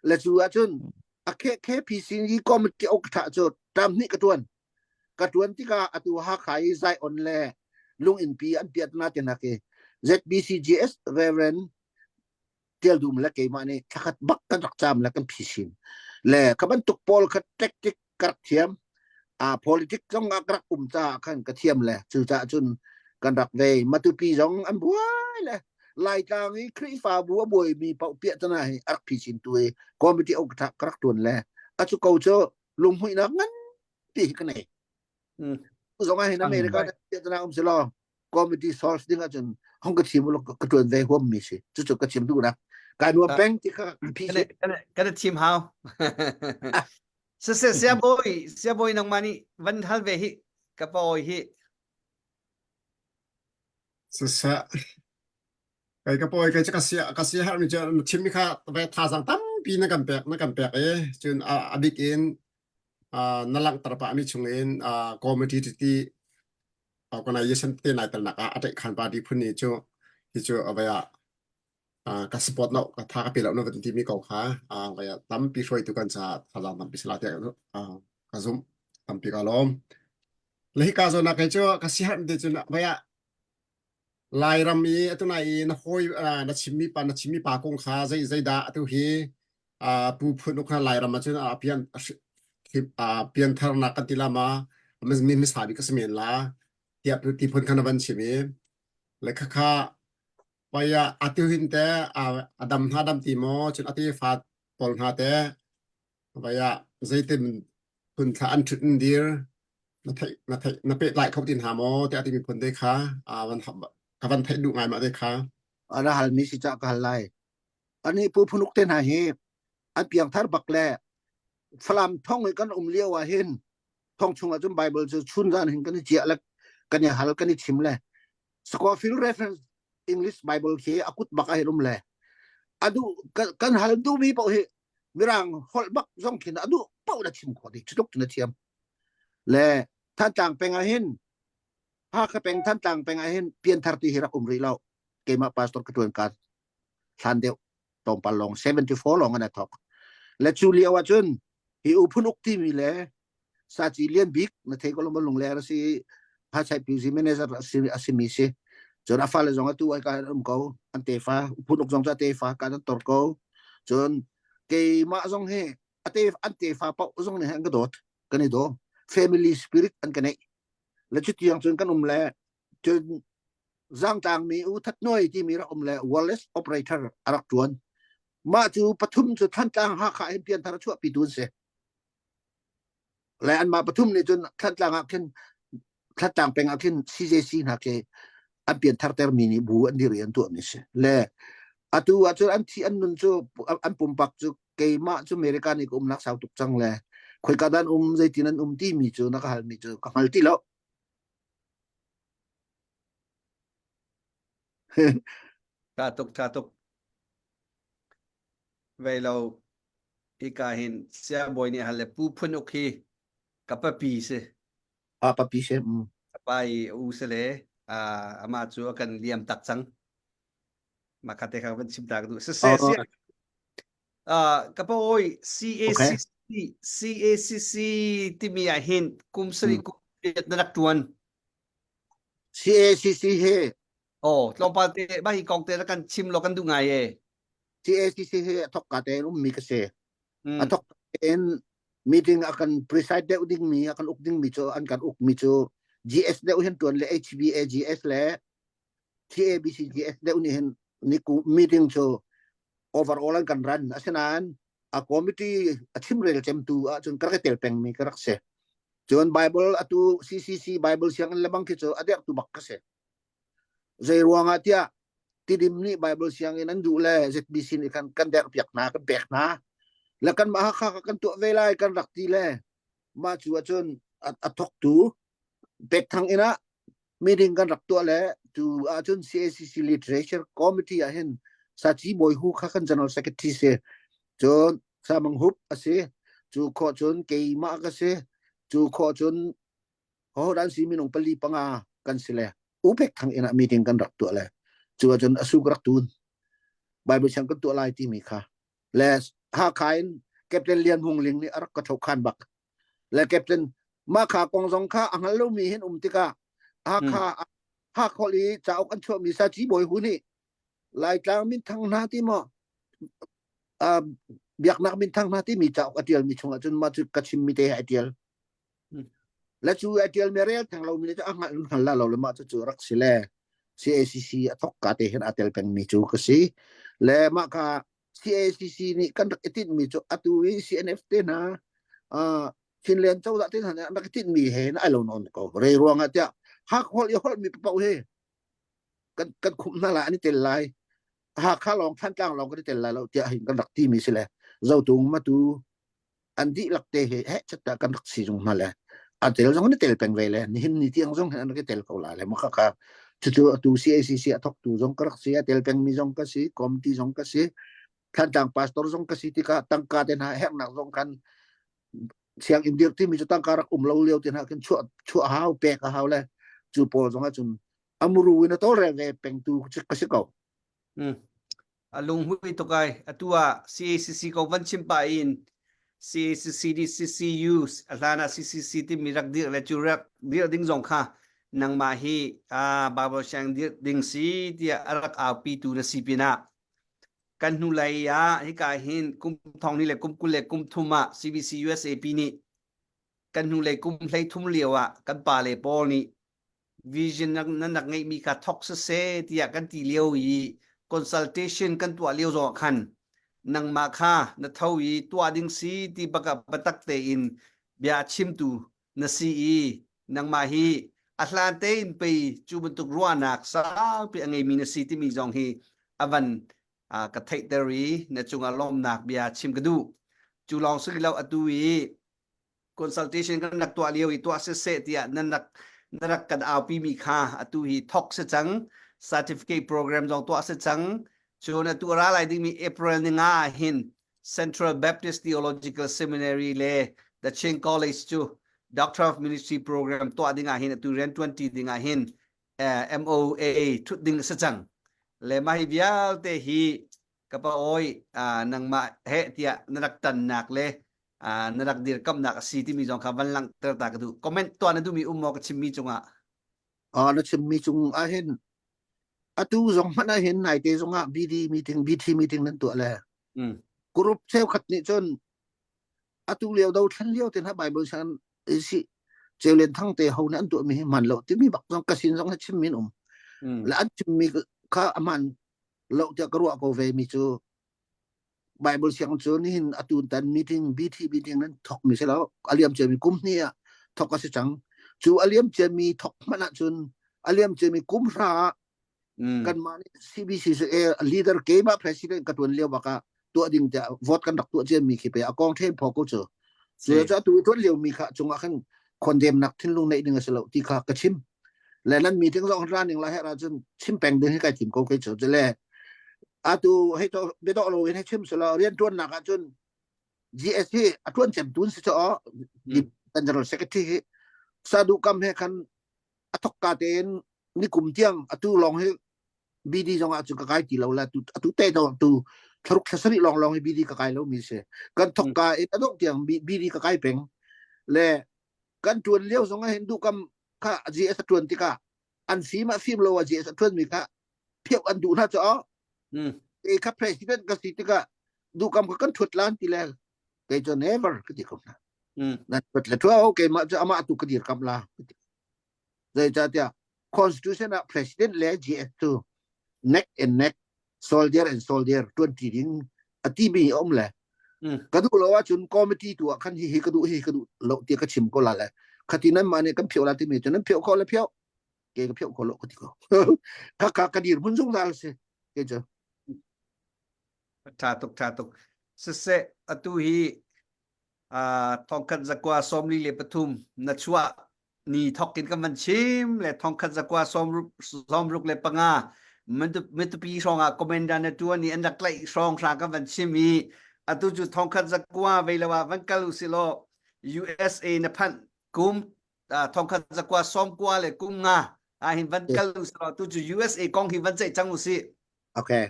Le cu ahcun a KPC committee ok tha cu tam hnih ka tuan. Ka tuan tikah atu Hakha i Zion le Lunginpi an piat na te nak i ZBC GS Reverend Tial Dum le keimah nih thlakhat bak kan rak caam le kan phisin. Le kha bantuk pawl kha tactic ka rak thiam. A politic zong ah ka rak um caah khan ka thiam le cucaah cun kan rak vei. Matupi zong an buai le Laitlang i Khrihfabu a buaimi paoh piahtana hi a rak phisin tu i committee ok ka rak tuan le a cu ko cu lunghmuihnak nganpi hi ka nei. Mm. Zong ah hin America piahtana um si law committee source ding ahcun hong ka chim ulaw ka tuan ve huam mi si cucu ka chim duhnak kai nuam peng ti kha phi si kan chim hau siseh siabawi siabawi nangmah nih van hal ve hi ka pawi hi siseh kai ka pawi kai ka sia ka sia har mi cu na chim mi kha ve thazang tampi na kan pek na kan pek i cun a bik in na langhter pah mi chung in committee titi organization te nai telnak ah a ṭaih party phun ni cu hi cu a vai ah ka support lo ka tha ka pe lo na van ti mi ko kha vai ah tampi hruaitu kan ca thazaang tampi sala tiah ka zumh tampi ka lawm le hika zawn ah kei cu ka si har te cun vai ah Lairam i atu nai i na hawi na chimmi pa na chimmi pa kong kha zei zeidah atu hi pu phun uk hna Lairam ah cun a pian piantharnak kan ti la ma mi hmasa bik a si men la tiah ti phun kha na van chim i le khakha paya atu hin te a dam hna dam ti maw cun ati fa pawl hna te vaya zeitin phun thla an ṭhut in dir na theih na theih na pehtlai kho tin hna maw tiah timi phun te kha van ka van theih duh ngai ma te kha ana hal mi si ca ka hal lai ani pu phunuk te hna hi an piangthar bak le Falam thong i kan um lio ah hin thong chung ah cun Bible cu chun zan hin kan i ciah le kan i hal kan i chim le Scofield reference English Bible khi a kut bak ah hin um le adu kan hal duhmi paoh hi mirang holh bak zong khin a duh paoh na chim khawh dih cu tluk cun na thiam le Thantlang peng ah hin Hakha peng Thantlang peng ah hin pianthar ti hi rak um rih lo keimah pastor ka tuan ka hlan deuh tlawmpal lawng 74 lawng an thok le cu lio ah cun hi u phun uk timi le saci lian bik na thei ko lung lung le si Hachai PZ manager a si mi si cun a fale zong atu ai ka um ko an tefa phun uk zong cu a tefa ka an tor ko cun keimah zong hi a te an tefa paoh zong nih an ka dawt kan i daw family spirit an ka neih le cutiang cun kan um le cun zangtlang mi u that noi timi rak um le wireless operator a rak tuan mah cu pathum cu Thantlang Hakha hin pianthar a chuahpi tu an si le anmah pathum nih cun Thantlang ah khin Thantlang peng ah khin CJC hna khi an pianthar termi nih bu an dir i an tuahmi si le atu ah cun an thi an nun cu an pumpak cu keimah cu America nih ka umnak sau tuk cang le khoika dan um zeitin an um timi cu na ka halmi cu ka hngal ti lo Tha tuk tha tuk vei lo hika hin siangbawi nih hal le pu phun uk hi ka papi si. A papi si. Mm. Pa i u si le amah cu a kan liam tak cang. Mah kha te kha van chim ta ka duh. Siseh, Oh. ka pa oi CACC CACC timi ah hin kum sarih kum riat na rak tuan. CACC he Oh, tlawmpal te mah hi kong te na kan chim law kan duh ngai e. CACC hi a thok ka tein ummi ka si. A thok tein meeting a kan preside deuh dingmi a kan uk dingmi cu an kan ukmi cu GS deuh hin tuan le HBA GS le TABC GS deuh nih hin niku meeting cu overall an kan ran asinain a committee a chimrel cemtu ahcun ka rak i tel pengmi ka rak si. Cun Bible atu CCC Bible sianginn lebang khi cu a derhtu bak ka si. Zei ruangah tiah. Tidim nih Bible sianginn an duh le ZBC nih khan kan derh piak hna kan pek hna le kan mah Hakha kan tuah ve lai kan rak ti le mah cu ahcun a thawktu Pekthang inn ah meeting kan rak tuah le tu ahcun CACC Literature Committee ah hin Saci Bawi Hu kha kan General Secretary si cun Samang Hup a si cu khawh cun keimah ka si cu khawh cun hodan si minung pali panga kan si le U Pekthang inn ah meeting kan rak tuah le cu ahcun asu ka rak tun Bible siang kan tuah lai timi kha le Hakha in Captain Lian Hung Ling nih a rak ka thokhan bak le captain mah kha kong zong kha a hngal lomi hin um tikah Hakha Hakholh i cauk an chuahmi Saci Bawi Hu nih Laitlang minthang hna ti maw biaknak minthang hna timi cauk a tialmi chungah cun mah cu ka chimmi te a tial le cu a tialmi rel theng lomi le cu a hngal hngal la lo le mah cu cu rak si le CACC a thok ka te hin a tel pengmi cu ka si le mah kha CACC nih kan rak i tinhmi cu atu i CNF te hna uh, Chinland cozah te hna nih an rak i tinhmi he ai lo nawn ko. Rei ruangah tiah Hakholh i holhmi paoh hi kan kan khumh hna lai an i tel lai. Hakha lawng Thantlang lawng kan i tel lai lo tiah hin kan rak timi si le Zotung Matu an dihlak te he he chatta kan rak si zung hna le a tel zong an tel peng ve le nihin ni tiang zong hin an rak i tel ko la le maka ka cucu atu CACC a thok tu zong ka rak si a tel peng mi zong ka si committee zong ka si Thantlang pastor zong ka si tikah tangka te hna herhnak zong kan sianginn dir timi cu tangka rak um lo lio te hna khin chuah chuah hau pek a hau le cu pawl zong ahcun amuru in a tawlrel ve pengtu ka si ko. Mm. A lunghmui tuk ai. Atu ah CACC kong van chim pah in CACC nih CCU a hlan ah CCC timi rak dirh le cu rak dirh ding zong kha nangmah hi ah Bible siang dirh ding si tiah a rak aupi tu na si pinah kan hnulei ah hika hin kum thong ni le kum 20 le kum thum ah CBC USAP nih kan hnulei kum hlei thum lio ah kan pa le pawl nih vision nan rak ngeihmi kha thok siseh tiah kan ti lio i consultation kan tuah lio zong ah khan nangmah kha na tho i tuah ding si ti bak ah biatak tein bia a chimtu na si i nangmah hi a hlan tein pei cu bantuk ruahnak saupi a ngeimi na si timi zong hi a van ka theihter i na cungah lawmnak bia chim ka duh. Cu lawng si lo atu i consultation kan rak tuah lio i tuah siseh tiah nan rak na rak kan aupi mi kha atu hi thok si cang certificate program zong tuah si cang cun atu ra lai dingmi April ni nga ah hin Central Baptist Theological Seminary le The Chin College cu Doctor of Ministry program tuah ding ah hin atu rian tuanti ding ah hin MOA thut ding si cang le mah hi vialte hi ka pa oi nangmah he tiah na rak tannak le na rak dirkamnak a si timi zong kha van langhter ta ka duh. Comment tuah na duhmi um maw ka chimmi cungah? Ah na chimmi cung ah hin atu zong hmanh ah hin naite zong ah BD meeting BT meeting nan tuah le group cheukhat nih cun atu lio do thlen lio te hna Bible san si Ceulen Thang te ho nih an tuahmi hi hman lo timi bak zong ka sin zong hi chimmi an um le an chimmi kha a hman lo tiah ka ruah ko ve mi cu Bible siang cu nihin atu tan meeting BT meeting nan thok mi si lo aliam ciami kum hnih ah thok a si cang cu aliam ciami thok hmanh ahcun aliam ciami kum hra ah kanmah nih CBC leader keimah president ka tuan lio bak ah tuah ding tiah vote kan rak tuah ciami khi pe a kong then pho ko cu cu cu atu tuan lio mi kha cungah khan condemn nak thinlung neih ding a si lo ti kha ka chim le nan meeting zong running la her ahcun chim peng ding hi kai tim ko kei cu le atu hei to biadawh lo in hei chim selo rian tuannak ahcun GS hi a tuan cem tun si cho general secretary hi sadu kam he khan a thok ka tein ni kum tiang atu long hi BD zong ah cun ka kai ti lo la tu atu te to tu thlaruk thlasarih long long hi BD ka kai lo mi si kan thok ka in adok tiang BD ka kai peng le kan tuan lio zong ah hin duh kam kha GS a tuan tikah an fim a fim lo a GS a tuan mi kha phiau an duh hna cho e kha president ka si tikah duh kam kha kan thut lan ti le kei cu never ka ti ko hna nan thut le thua o keimah cu amah tu ka dir kam la zeicahtiah constitution ah president le GS cu neck and neck soldier and soldier tuanti ding a timi a um le ka duh lo ahcun committee tu ah khan hi hi ka duh hi ka duh lo ti ka chim ko la le khati nan mah nih kan phio la timi cu nan phio kho le phio ke ka phio kho lo ka ti ko ka ka ka dir mun zungzal si. Ke cu. Tha tuk tha tuk. Siseh atu hi thongkhat zakua 43 na chuah ni thok in kan van chim le thongkhat zakua 65 mitupi hrawng ah commander na tuan i an rak tlaih hrawng hra kan van chim i atu cu thongkhat zakua vei lo ah van kal u law USA na phanh kum thongkhat zakua sawmkua le kum nga ah hin van kal u law tu cu USA kong hi van ceih cang u sih Okay.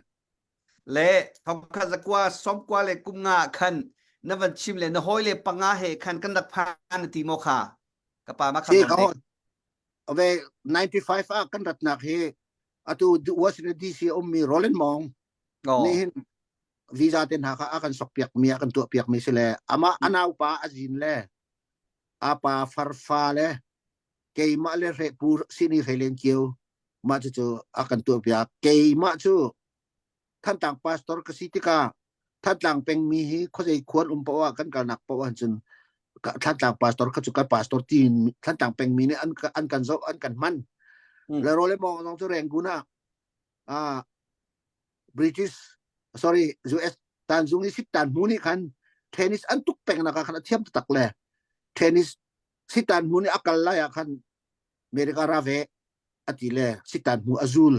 Le thongkhat zakua sawmkua le kum nga khan na van chim le na hawi le panga he khan kan rak phan ti maw kha ka pa ma kha Si ka ho ave 95 ah kan ratnak hi atu Washington DC ummi Roland Mong ni hin visa te hna kha a kan sok piak mi a kan tuah piak mi si le ama anau pa azin le apa farfa le keimah le hre pu sini hreilen kio mah cu cu a kan tuah piak keimah cu Thantlang pastor ka si tikah Thantlang pengmi hi khuazei khuan um paoh ah kan kalnak paoh ahcun Thantlang pastor kha cu kan pastor tiin Thantlang pengmi nih an an kan zoh an kan hman. Le role mong zong cu Rangoon ah ah British sorry US tanzung i sit tan hmu nih khan tennis an tuk peng nak ah khan a thiam taktak le tennis sitan hmu nih a kal lai ah khan America ra ve a ti le sitan hmu a zul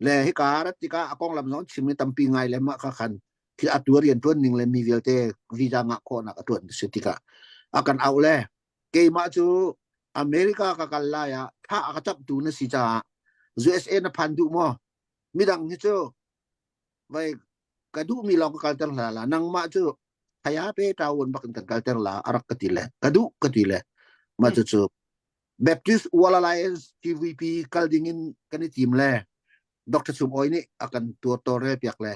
le hika rat tikah a konglam zong chim i tampi ngai le mah kha khan thil a tuar rian tuan ning le mi vialte visa ngah khawhnak a tuan si tikah a kan auh le keimah cu America ka kal lai ah tha a ka chaptu na si caah USA na phan duh maw midang hi cu vai ka duhmi lawng ka kalter hla la nangmah cu haya pe tawon bak in kan kalter la arak ka ti le ka duh ka ti le mah cu cu Baptist World Alliance TVP kal ding in kan i tim le Dr. Chum Oi nih a kan tuar tawlrel piak le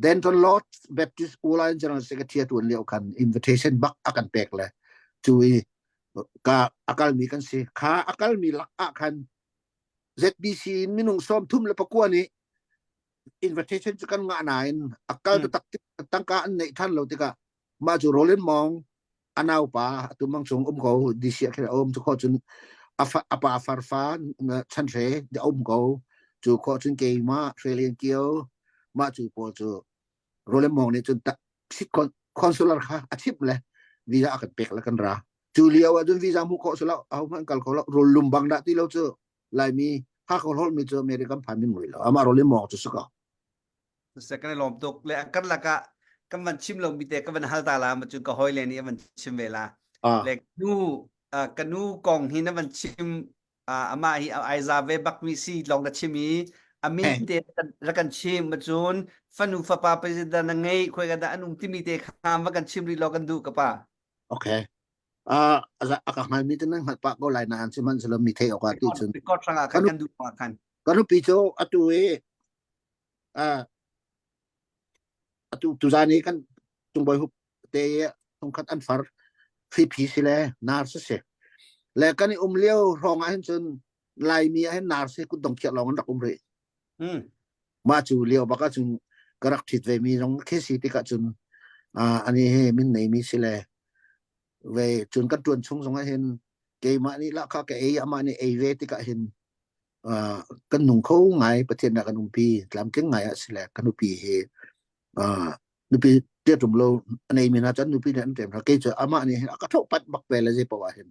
Denton Lord Baptist World Alliance General Secretary tuan lio khan invitation bak a kan pek le cu i ka akal mi kan si kha akal mi lak ah khan ZBC in minung sawm thum le pakua nih invitation cu kan ngah nain akal tak tangka an neih than lo tikah mah cu Roland Mong a naupa atu mang chung um ko DC ah khin a um cu kho cun a pa farfa chan hre a um ko cu kho cun keimah Hrelian Kio mah cu pawl cu Roland Mong nih cun sit consular kha a chimh le visa a kan pek le kan ra cu lio ah cun visa hmuh khawh silo aho hmanh kal kho lo rul lum bang dah ti lo cu Laimi Hakha holh mi cu American phan min mui lo amah Roland Mong cu si ko Seh kan i lawm tuk le kan lakah kan van chim lo mi te ka van hal ta la ma cun ka hawi le nih a van chim ve la. Ah. Le nu ka nu kong hi na van chim amah hi ai za ve bak mi si lawng na chim i a min te rak kan chim ma cun fanu fapa president na ngei khoi ka dah an um timi te kha va kan chim rih lo kan duh ka pa. Okay. Ah a ka hngal mi te nan hngal pah ko lai na an sihmanhsehlaw mi thei awk ah ti cun record hrang ah khan kan duh pa khan. Ka nupi cu atu i Uh, atu tuzan i kan tungbawi hup te i thongkhat an far hripi si le nar si si le kan i um lio hrawng ah hin cun Laimi ah hin nar si kutdong khiah lawng an rak um rih. Mm. Mah cu lio bak ah cun ka rak ṭhit ve mi zong khi si tikah cun uh, ani he min nei mi si le ve cun kan ṭuan chung zong ah hin keimah nih lahkhah ka ei amah nih ei ve tikah hin uh, kan nung kho ngai Pathian dah kan umpi tlamtling ngai ah sile kan nupi hi uh, nupi ṭiaṭum lo a nei mi hna cun nupi nih an ṭem hna kei cu amah nih hin a ka ṭhoh pat bak ve le zei paoh ah hin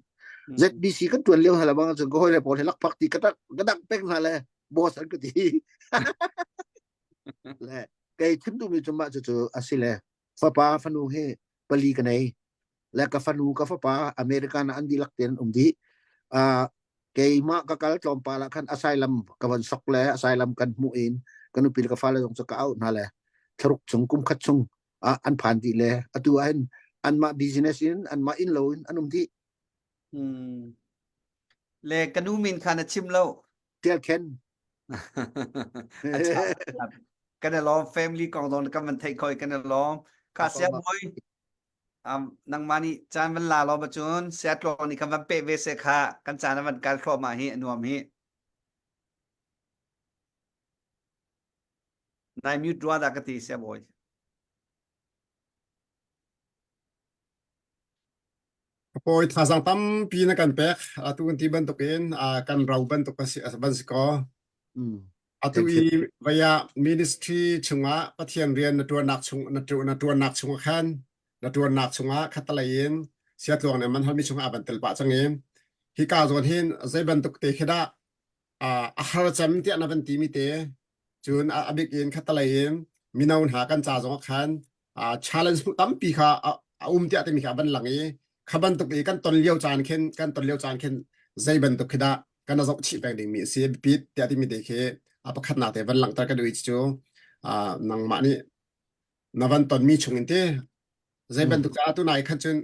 ZBC kan ṭuan lio hna bang cun ka hawi le pawl he lakphak ti ka dak ka dak pek hna le boss an ka ti le kei thim duhmi cu mah cucu a si le fapa fanu hi pali ka nei le ka fanu ka fapa American ah an dihlak tein an um dih uh, keimah ka kal tlawmpal ah khan asylum ka van sok le asylum kan hmuh in ka nupi le ka fale zong cu ka auh hna le thlaruk chung kum khat chung ah an phan dih le atu ah hin anmah business in anmah inn lo in an um dih Hmm. Le ka nu min kha na chim lo. Tial Khen Kan i lawm family kong zong kan van theih khoi kan i lawm. Kha sia moi um, nangmah nih caan van la law cun Seattle nih kan van peh ve se kha kan caan a van kal thluahmah hi a nuam hi. Nai mute rua dah ka ti sia bawi. Pawi thazaang tampi na kan pek. Atu kan ti bantukin kan ro bantuk a si ban si ko. Mm. Atu Thank you. i vaya ministry chungah Pathian rian na tuannak chung na tu na tuannak chungah khan na tuannak chungah khatalei in siatluang ne man halmi chungah ban tel pah cang i hika zawn hin zei bantuk te khi dah a har cem tiah na van ti mi te cun a bik in khatalei in mino hna kan ca zong khan challenge tampi kha a um tiah timi kha a van lang i kha bantuk i kan ton lio caan khin kan ton lio caan khin zei bantuk khi dah kan zoh chih peng ding mi a si biapit tiah timi te khi a pakhatnak te van langhter ka duh i cu nangmah nih na van ton mi chung in ti zei bantuk ca tu nai khan cun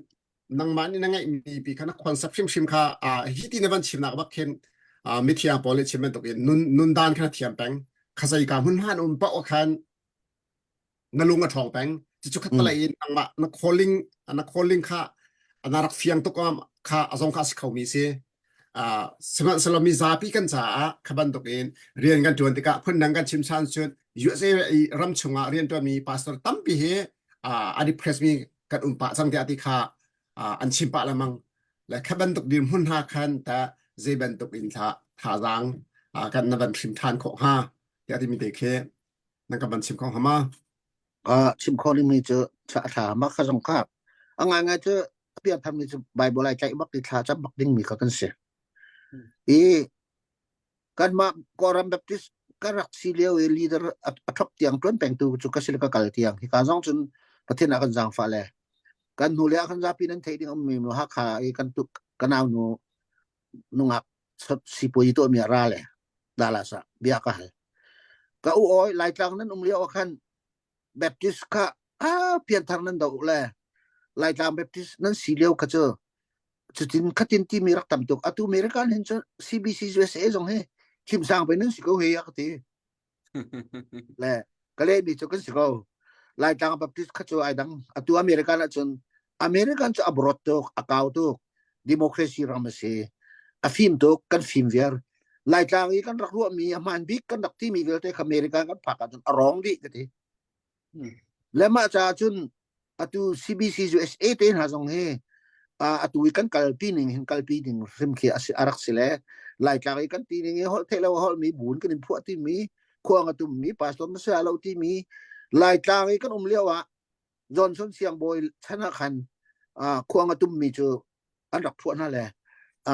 nangmah nih na ngeihmi pi kha na concept hrimhrim kha hi ti na van chimnak bak khin mithiang pawl nih chim bantuk in nun nun dan kha na thiam peng kha zei ka hmun hman um paoh khan na lung a ṭhawng peng cucu khat talei in nangmah na calling na calling kha na rak fiang tuk kha a zong kha a si khomi si sihmanhsehlaw mi zapi kan caah kha bantuk in rian kan ṭuan tikah phundang kan chim chan cun USA ram chungah rian ṭuanmi pastor tampi hi a depressed mi kan um pah cang tiah ti kha an chim pah lengmang le kha bantuk dirhmun hna khan ta zei bantuk in thla thazaang kan na van hrim ṭhan khawh hnga tiah timi te khi nan ka van chim kho hnga ma? Chim kho dingmi cu a ṭha ma kha zong kha a ngaingai cu a piangtharmi cu Bible ai tlaih bak i thla cam bak dingmi kha kan si. I kanmah Kawlram Baptist ka rak si lio i leader a thok tiang ṭuan pengtu cu ka si le ka kal tiang hika zong cun Pathian ah kan zaangfah le kan hnu le ah kan zapi nan theih ding ummi mu Hakha i kan tuk ka nau nu nungak sipuai tuahmi ah ra le Dallas ah bia ka hal. Ka u oi Laitlang nan um lio ah khan Baptist kha a pianthar nan do le Laitlang Baptist nan si lio kha cu cutin khatin timi rak tam tuk atu American hin cu CBC USA zong hi thim sang pe nan si ko he ka ti le ka lehmi cu kan si ko Laitlang Baptist kha cu ai dang atu American ahcun American cu a broad tuk a kau tuk democracy ram a si a fim tuk kan fim viar Laitlang i kan rak ruahmi a hmaan bik kan rak timi vialte kha American kan phak ahcun a wrong dih ka ti Le mah caah cun atu CBC USA te hna zong hi atu i kan kalpi ning hin kalpi ding hrim khi a, a rak si le Laitlang i kan ti ning i holh theih lo holh mi buun kan in phuah timi khuang a tum mi pastor na sia lo timi Laitlang i kan um lio ah Johnson siangbawi chan ah khan khuang a tum mi cu an rak phuah hna le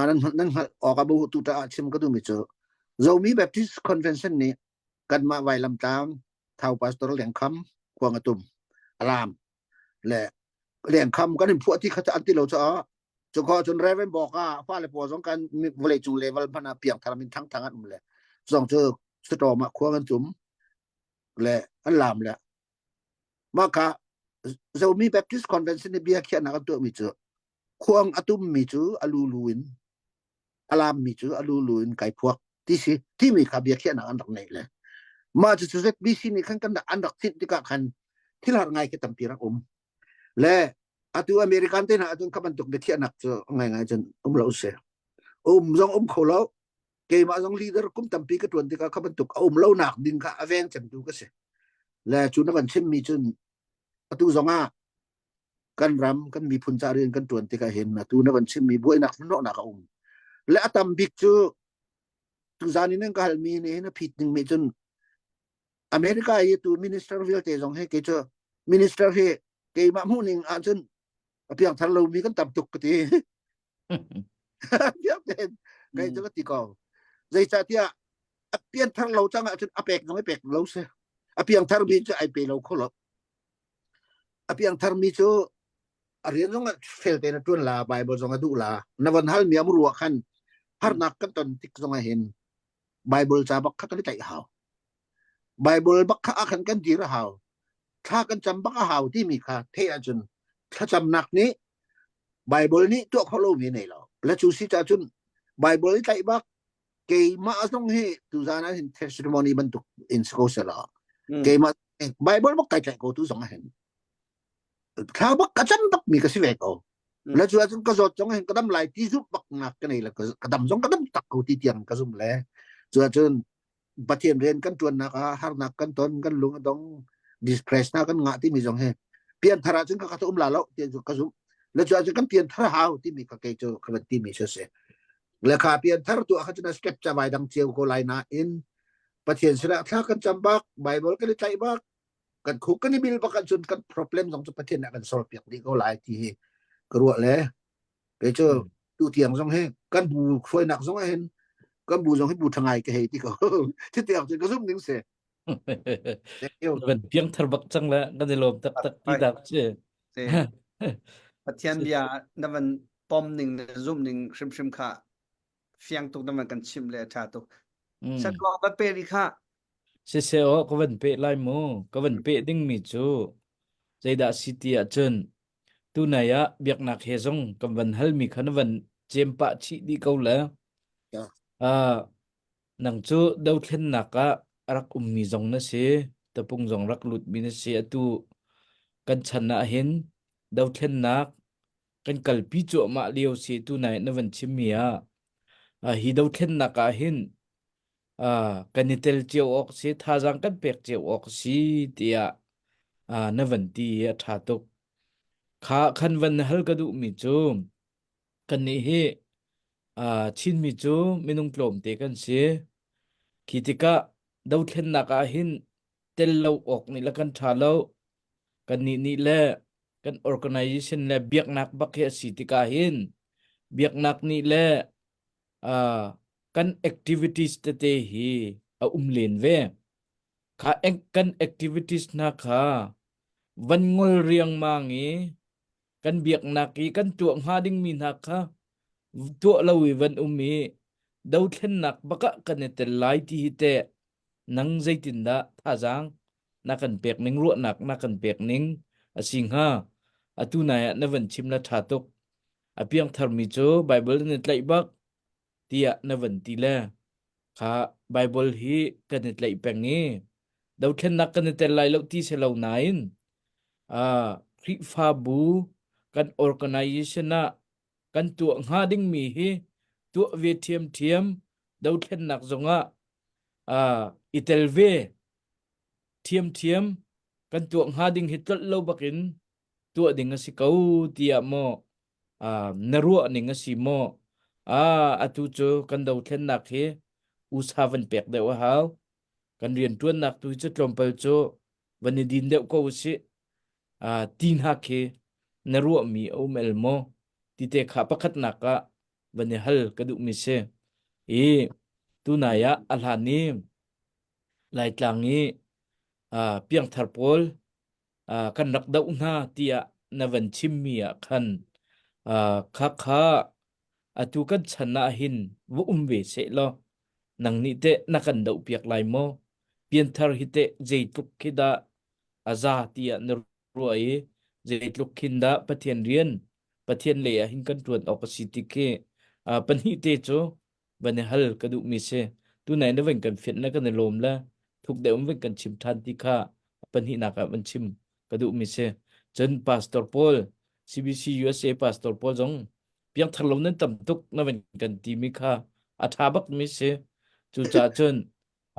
nan nan hngalh awk a bu tu ta ah chim ka duh mi cu Zomi Baptist Convention nih kanmah Vailamtlang Thau Pastor Lengkham khuang a tum alam le Lengkham kan in phuah ti kha an ti lo caah cu kho cun Reverend Boka fale pawl zong kan vawlei cung level hmanh ah piangthar min thang thang an um le zong cu sutawm ah khuang an tum le an lam le mah kha Zomi Baptist Convention nih bia khiahnak an tuahmi cu khuang a tummi cu a lulu in a lammi cu a lulu in kai phuak ti si timi kha biakhiahnak an rak neih le mah cu ZBC nih khan kan an rak thinh tikah khan thil har ngai khi tampi rak um le atu American te hna ahcun kha bantuk biakhiahnak cu ngai ngai cun um lo si um zong um kho lo keimah zong leader kum tampi ka tuan tikah kha bantuk a um lo nak ding kha a veng cemtu ka si le cu na kan chimmi cun atu zong ah kan ram kan miphun ca rian kan tuan tikah hin atu na van chimmi buainak hnawhnak a um le a tam bik cu tuzan in nan ka halmi nih hin a phit ning mi cun America i tu minister vialte zong hi kei cu minister hi keimah hmuh ning ahcun a piangthar lomi kan tam tuk ka ti piang tein kei cu ka ti ko zeicahtiah a pianthar lo cang ahcun a pek zong i pek lo si a piangthar mi cu ai pe lo kho lo A piangthar mi cu a rian zong fel tein a ṭuan la, Bible zong a duh la. Na van hal mi am ruah khan harnak kan ton tik zong ah hin Bible ca bak kha kan i tlaih hau. Bible bak kha ah khan kan dir a hau. Thla kan cam bak a hau timi kha theih ahcun thlacamnak nih Bible nih tuah khawh lomi nei lo. Le cu si cah cun Bible i tlaih bak keimah zong hi tuzan ah hin testimony bantuk in si ko selaw keimah Bible bak kai tlaih ko tu zong ah hin thla bak ka cam bak mi ka si ve ko la cu ahcun ka zawt zong hin ka dam lai ti zumh bak nak ka nei le ka dam zong ka dam tak ko ti tiang ka zum le cu ahcun Pathian rian kan ṭuannak ah harnak kan ton kan lung a dong depress na kan ngah timi zong hi pianthar ahcun ka ka um la lo ti cu ka zumh le cu ahcun kan pianthar hau timi ka kei cu ka van timi cu si le kha pianthar tu ah kha cun step cavai dang cio ko lai nain. Pathian sinah thla kan cam bak, Bible kan i tlaih bak, kan khuk kan i bil bak ahcun kan problem zong cu Pathian nih a kan solve piak dih ko lai ti hi ka ruah le kei cu tu tiang zong hi kan bu hruainak zong ah hin kan bu zong hi bu ṭha ngai ka hei ti ko. Thitiang cun ka zumh ning si. Thank you. Van piang thar bak cang le kan i lawm taktak ti dak si. Pathian bia na van pom ning na zumh ning hrimhrim kha fiang tuk na van kan chimh le a ṭha tuk. Satluang va pe rih kha. Siseh aw ka van pe lai mu. Ka van pe dingmi cu zeidah si ti ahcun tunai ah biaknak he zong kan van halmi kha na van cem pah chih dih ko le. Uh, nang cu dothlennak ah a rak ummi zong na si, tapung zong rak lutmi na si. Atu kan chan ah hin dothlennak kan kalpi cuahmah lio si tunai na van chimmi ah uh, hi dothlennak ah hin uh, kan i tel cio awk si thazaang kan pek cio awk si tiah uh, na van ti hi a ṭha tuk kha khan van hal ka duhmi cu kannih hi uh, Chinmi cu minung tlawmte kan si khi tikah dothlennak ah hin tel lo awk nih le kan ṭha lo kannih nih le kan organization le biaknak bak hi a si tikah hin biaknak nih le uh, kan activities tete hi a um len ve kha kan activities hna kha van ngol riangmang i kan biaknak i kan tuah hnga dingmi hna kha tuah lo i van um i dothlennak bakah kan i tel lai ti hi teh nang zeitindah thazaang na kan pek ning ruahnak na kan pek ning a si hnga atu nai ah na van chim la tha tuk a piangthar mi cu Bible na tlaih bak tiah na van ti le kha Bible hi kan i tlaih peng i dothlennak kan i tel lai lo ti si lo nain uh, Khrihfabu kan organization ah kan tuah hnga dingmi hi tuah ve ṭhiamṭhiam dothlennak zongah uh, i tel ve ṭhiamṭhiam kan tuah hnga ding hi tlolh lo bakin tuah ding a si ko tiah maw uh, na ruah ning a si maw ah atu cu kan dothlennak hi usa van pek deuh a hau kan rianṭuannak tu hi cu tlawmpal cu van i din deuh ko usih uh, ti hna khi na ruahmi a um el maw ti te kha pakhatnak ah van i hal ka duhmi si i tunai ah a hlan i Laitlang i uh, piangthar pawl uh, kan rak doh hna tiah na van chimmi ah khan uh, kha kha atu kan chan ah hin va um ve seh law nang nih teh na kan doh piak lai maw pianthar hi teh zeitluk khi dah a za tiah na ruah i zeitluk khin dah Pathian rian Pathian lei ah hin kan ṭuan awk a si ti khi uh, pahnih te cu van i hal ka duhmi si. Tunai na van kan fianh le kan i lawm le thuk deuh in van kan chim ṭhan ti kha a pahnihnak ah van chim ka duhmi si. Cun Pastor Paul, CBC USA Pastor Paul zong piangthar lo nan tam tuk na van kan timi kha a ṭha bakmi si. Cucaah cun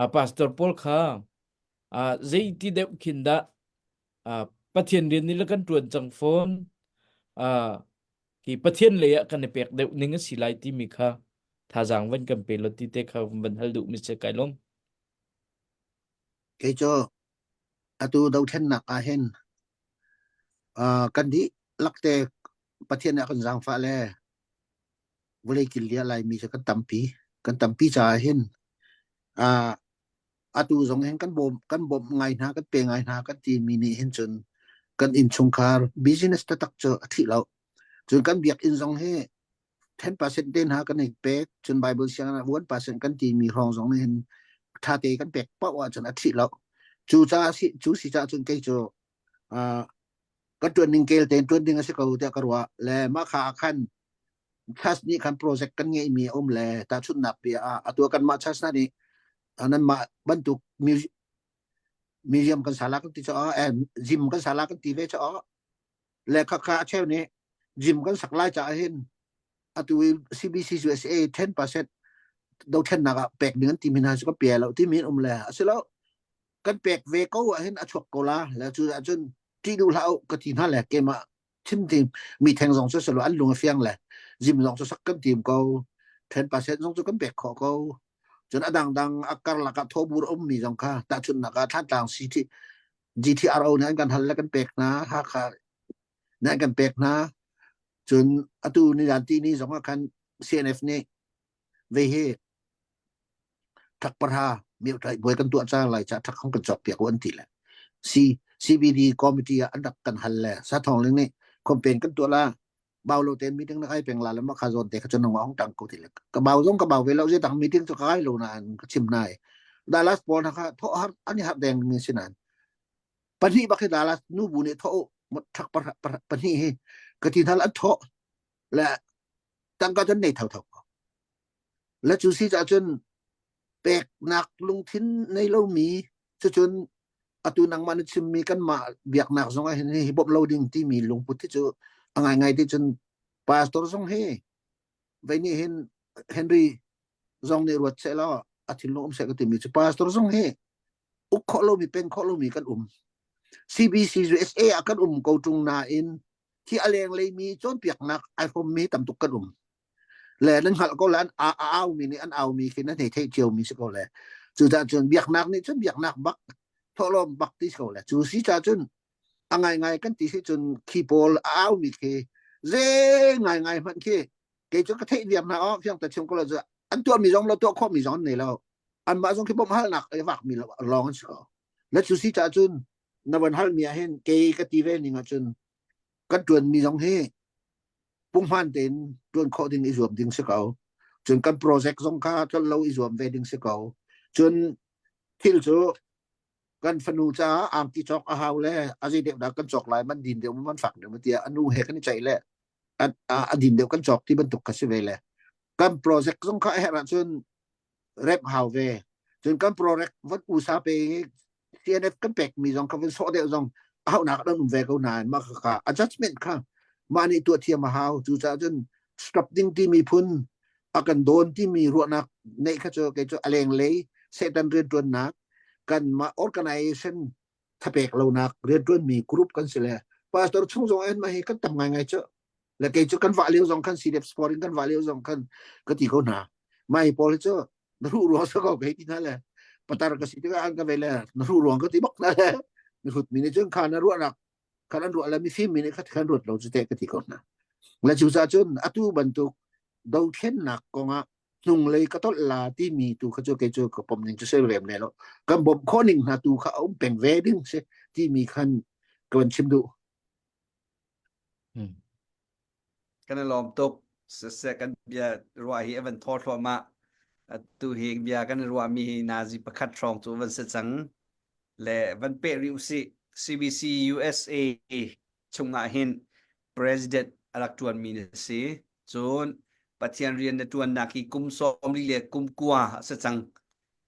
a Pastor Paul kha a zeiti deuh khin dah Pathian rian nih le kan ṭuan cang fawn. Hi Pathian lei ah kan i pek deuh ning a si lai timi kha thazaang van kan pe law ti te kha van hal duh mi si kai lawm. Kei cu atu dothlennak ah hin uh, kan dih lakte Pathian nih a kan zaangfah le vawlei kil lia Laimi cu kan tampi kan tampi caah hin uh, atu zong hin kan bawm kan bawmh ngai hna kan pe ngai hna kan timi nih hin cun kan innchungkhar business taktak cu a thih lo cun kan biakinn zong hi 10% te hna kan i pek cun Bible sianginn ah 1% kan timi hrawng zong nih hin ṭha te kan pek paoh ahcun a thih lo cu caah si cu si caah cun kei cu uh, ka ṭuan ning kel tein ṭuan ding a si ko tiah ka ruah le mah kha ah khan church nih khan project kan ngeihmi a um le tahchunhnak bia ah atu kanmah church hna nih nanmah bantuk museum kan sala kan ti caah eh, gym kan sala kan ti ve caah le khakha a cheu nih gym kan sak lai caah hin atu i CBC USA 10% dothlennak ah pek ding an ti mi hna cu ka pe lo ti mi an um le asilo kan pek ve ko ah hin a chuak ko la le cu ahcun ṭih duh hlah u ka ti hna le keimah chim tim mi theng zong cu selo an lung a fiang le zim zong cu sak kan tim ko 10% zong cu kan pek khawh ko. Cun a dangdang a karlak ah thawbur a ummi zong kha tahchunhnak ah Thlantlang CT GTRO nih an kan hal le kan pek hna, Hakha nih an kan pek hna. Cun atu nizan tihni zong ah khan CNF nih ve hi thak parha miotai buai kan tuah cang lai ca thak hong kan cawk piak u an ti le C CBD committee ah an rak kan hal le sa thong ling nih campaign kan tuah la bau lo ten meeting na kai peng la le ma kha zon te kha chon nong hong tang ko ti le ka bau zong ka bau ve lo je tang meeting chu ka kai lo na an ka chim nai Dallas pawl na kha tho har ani har deng mi sinan pahnih bak hi Dallas nu bu nih tho thak pahnih hi ka ti thal an tho le tangka cun nei tho tho ko Le cu si cun peknak lungthin nei lomi cucun atu nangmah na chimmi kanmah biaknak zong ah hin hi bawmh lo ding timi lungput hi cu a ngaingai ti cun pastor zong hi vei nih hin Henry zong nih ruat seh law a thinlung um seh ka timi cu pastor zong hi uk khawh lomi pen khawh lomi kan um CBC USA ah kan um ko ṭung nain khi a lenglei mi cawnpiaknak ai hrawmmi tam tuk kan um le nan hngalh ko le an a aumi nih an aumi khi nan hei theih ciomi si ko le cucaah cun biaknak nih cun biaknak bak thawhlawm bak ti si ko le cu si ca cun a ngaingai kan ti si cun khi pawl a aumi khi ze ngaingai hmanh khi kei cu ka theih viar hna aw fiang ta chim ko lo cu an tuahmi zong lo tuah khawhmi zong an nei lo anmah zong khi bawmh halnak ai vakmi lawng an si ko le cu si ca cun na van halmi ah hin kei ka ti ve ning ah cun kan ṭuanmi zong hi punghman tein ṭuan khawh ding i zuam ding si ko. Cun kan project zong kha tlolh lo i zuam ve ding si ko. Cun thil cu kan fanu caah angki cawk a hau le a zei deuh dah kan cawk lai man din deuh man fak deuh tiah a nu he kan i ceih le a, a din deuh kan cawk ti bantuk kha si ve le kan project zong kha a herh ahcun rep hau ve cun kan project van usa pe CNF kan pek mi zong kha van sawh deuh zong a haunak dan um ve ko nain mah kha adjustment kha mah nih tuah thiam a hau cucaah cun stop ding timi phun a kan dawn timi ruahnak neih kha cu kei cu a lenglei Satan rianṭuannak kan mah organization thapek lonak rianṭuanmi group kan si le pastor chung zong en mah hi kan tam ngaingai cu le kei cu kan vah lio zong khan CDF sport in kan vah lio zong khan ka ti ko hna mai pawl hi cu na hruh ruang sa ko kei ti hna le patar ka si tikah an ka ve le na hruh ruang ka ti bak hna le na hrut mi nih cun kha na ruahnak khan an ruah le mifim mi nih kha khan ruat lo cu te ka ti ko hna le cu ca cun atu bantuk dothlennak kongah hnunglei ka tolh la timi tu kha cu kei cu ka pom ning cu se rem ne lo kan bawmh khawh ning hna tu kha a um peng ve ding si timi khan ka van chim duh Kan i lawm tuk. Siseh kan bia ruah hi a van thaw thluahmah. Atu hi bia kan i ruahmi hi nazi pakhat hrawng cu van si cang. Le van peh rih usih. CBC USA chungah hin President a rak ṭuanmi na si. Cun Pathian rian na ṭuannak hi kum 40 le kum kua a si cang.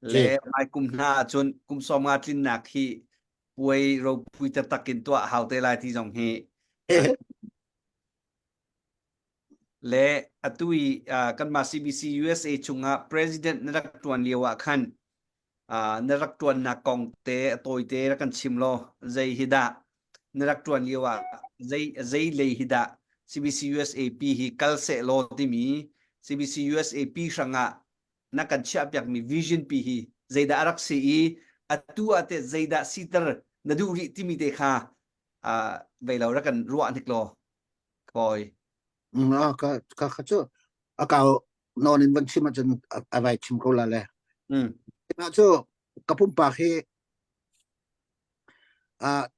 Le hmai kum hna ahcun kum 50 tlinnak hi puai ropui taktak in tuah hau te lai ti zong hi le atu i kanmah CBC USA chungah president na rak tuan lio ah khan na rak tuannak kong te a tawite rak kan chim law zei hi dah na rak tuan lio ah zei zei lei hi dah CBC USA pi hi kal seh law timi CBC USA pi hrangah na kan chiahpiakmi vision pi hi zeidah a rak si i atu ah teh zeidah siter na duh rih timi te kha vei lo rak kan ruah hnik law kawi ka ka kha cu a kau non in van chim ahcun a vai chim ko la le mm cu ka pumpak hi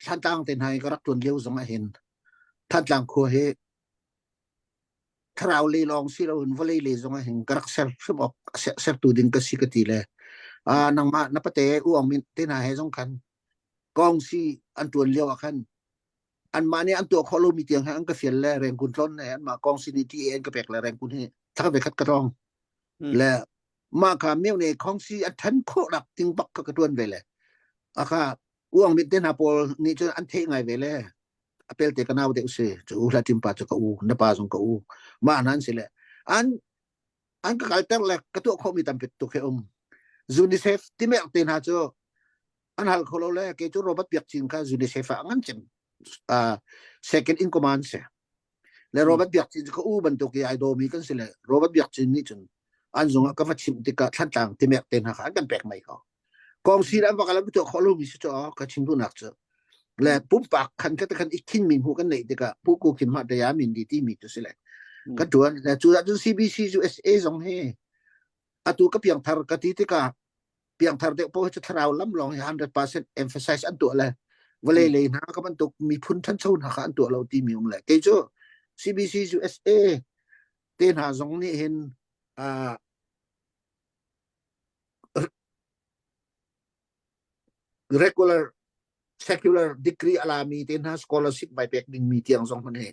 Thantlang te hna i ka rak tuan lio zong ah hin Thantlang khua hi thlarau lei lawng si loin vawlei lei zong ah hin ka rak ser hrim awk sertu ding ka si ka ti le nangmah na pate u Aung Min te hna he zong khan kong si an tuan lio ah khan anmah nih an tuah khawh lomi tiang he an ka fial le rengkun tlon le anmah kong si nih TA an ka pek le rengkun hi thak ve khat ka tong le mah kha meo ne khong si a than khawh nak ting bak ka ka tuan ve le akha u Aung Min te hna pawl nih cun an theih ngai ve le a pelte ka nau deuh si cu u hla tim pa cu ka u na pa zong ka u mah nan si le an an ka kalter le ka tuah khawhmi tampi tuk he um UNICEF timek te hna cu an hal kho lo le kei cu Robert Biak Cin kha UNICEF ah ngan cem second in command se le Robert Biak Cin cu ka u bantuk i ai dawmi kan si le Robert Biak Cin nih cun. An zung ah ka va chimh tikah Thlantlang timek te hna kha an kan pek mei ko. Kong si an va kal an tuah khawh lomi si cu ka chim duhnak cu. Le pumpak khan ka khan i khin mi hmu kan neih tikah pu ku khin ma te ya min di ti mi tu si le. Ka tuan le cu cun CBC USA zong hi atu ka piangthar ka ti tikah piangthar deuh paoh cu thlarau lam lawng hi 100% emphasize an tuah le vawlei lei hna ka bantuk miphun ṭhancho hna kha an tuah lo timi um le kei cu CBC USA te hna zong nih hin uh, regular secular degree alami te hna scholarship vai pek ding mi tiang zong hman he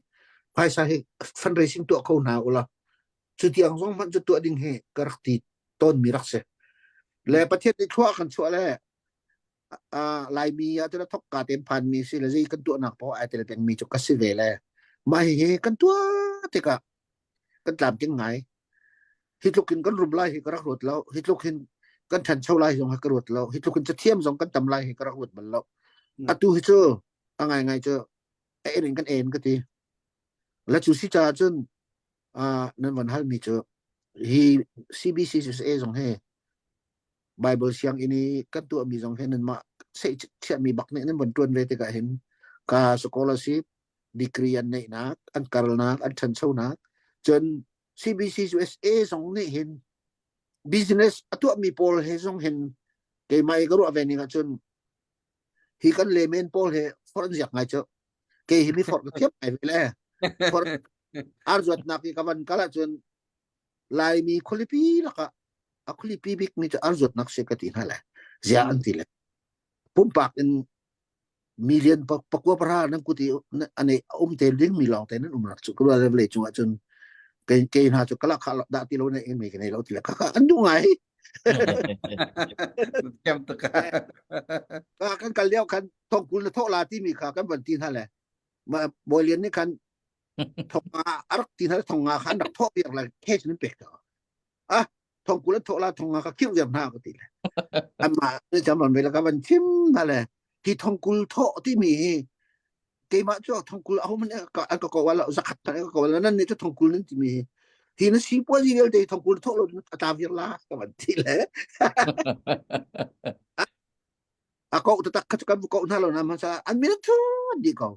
phaisa hi fundraising tuah kho hna ula cu tiang zong hmanh cu tuah ding hi ka rak ti tawn mi rak si le pathian nih thlua kan chuah le laimi ah cun thok ka tem phan mi si le zei kan tuahnak paoh ai tel peng mi cu ka si ve le mah hihi kan tuah tikah kan tlamtling ngai hi tluk in kan rum lai hi ka rak ruat lo hi tluk hin kan ṭhancho lai zong hi ka ruat lo hi tluk in cathiam zong kan tam lai hi ka rak ruat bal lo atu hi cu a ngai ngai cu a en in kan en ka ti la cu si caah cun uh, nan van halmi cu hi CBCSA zong hi Bible sianginn i kan tuahmi zong hi nanmah chiahmi bak nih nan van ṭuan ve tikah hin ka scholarship degree an neihnak an karlnak an ṭhanchonak cun CBCUSA zong nih hin business a tuahmi pawl he zong hin keimah i ka ruah ve ning ahcun hi kan lemen pawl he forh an ziak ngai cu kei hi mi forh ka thiam ngai ve le forh ar zuatnak i ka van kal ahcun Laimi khualipi lakah a khualipi bik mi cu ar zuatnak si ka ti hna le zia an ti le pumpak in million pakua para nan kut i ane um te ding mi lawng te nan um rak chu ka vawlei cung ahcun kei kei hna cu kala kha dah ti lo ne mi ka nei lo ti le kha kha an duh ngai Thiam tuk. Ka kan kal lio khan thongkul na thawh la timi kha kan van ti hna le ma bawi lian nih khan thong nga a rak ti hna thong nga kha an rak thawh viar le cash nan pek ta ah thongkul an thawh la thong nga ka khirh viar hna ka ti le anmah ne cam ron ve la ka van chim hna le hi thongkul thawh timi hi keimah cu thongkul aho man an ka ko wala zakhat ka ko wala nan ne cu thongkul nan timi hi hi na si puan vialte thongkul thawh lo a ta vir la ka van ti le a ko taktak kha cu kan ko hna lo na hmasa an min thu di ko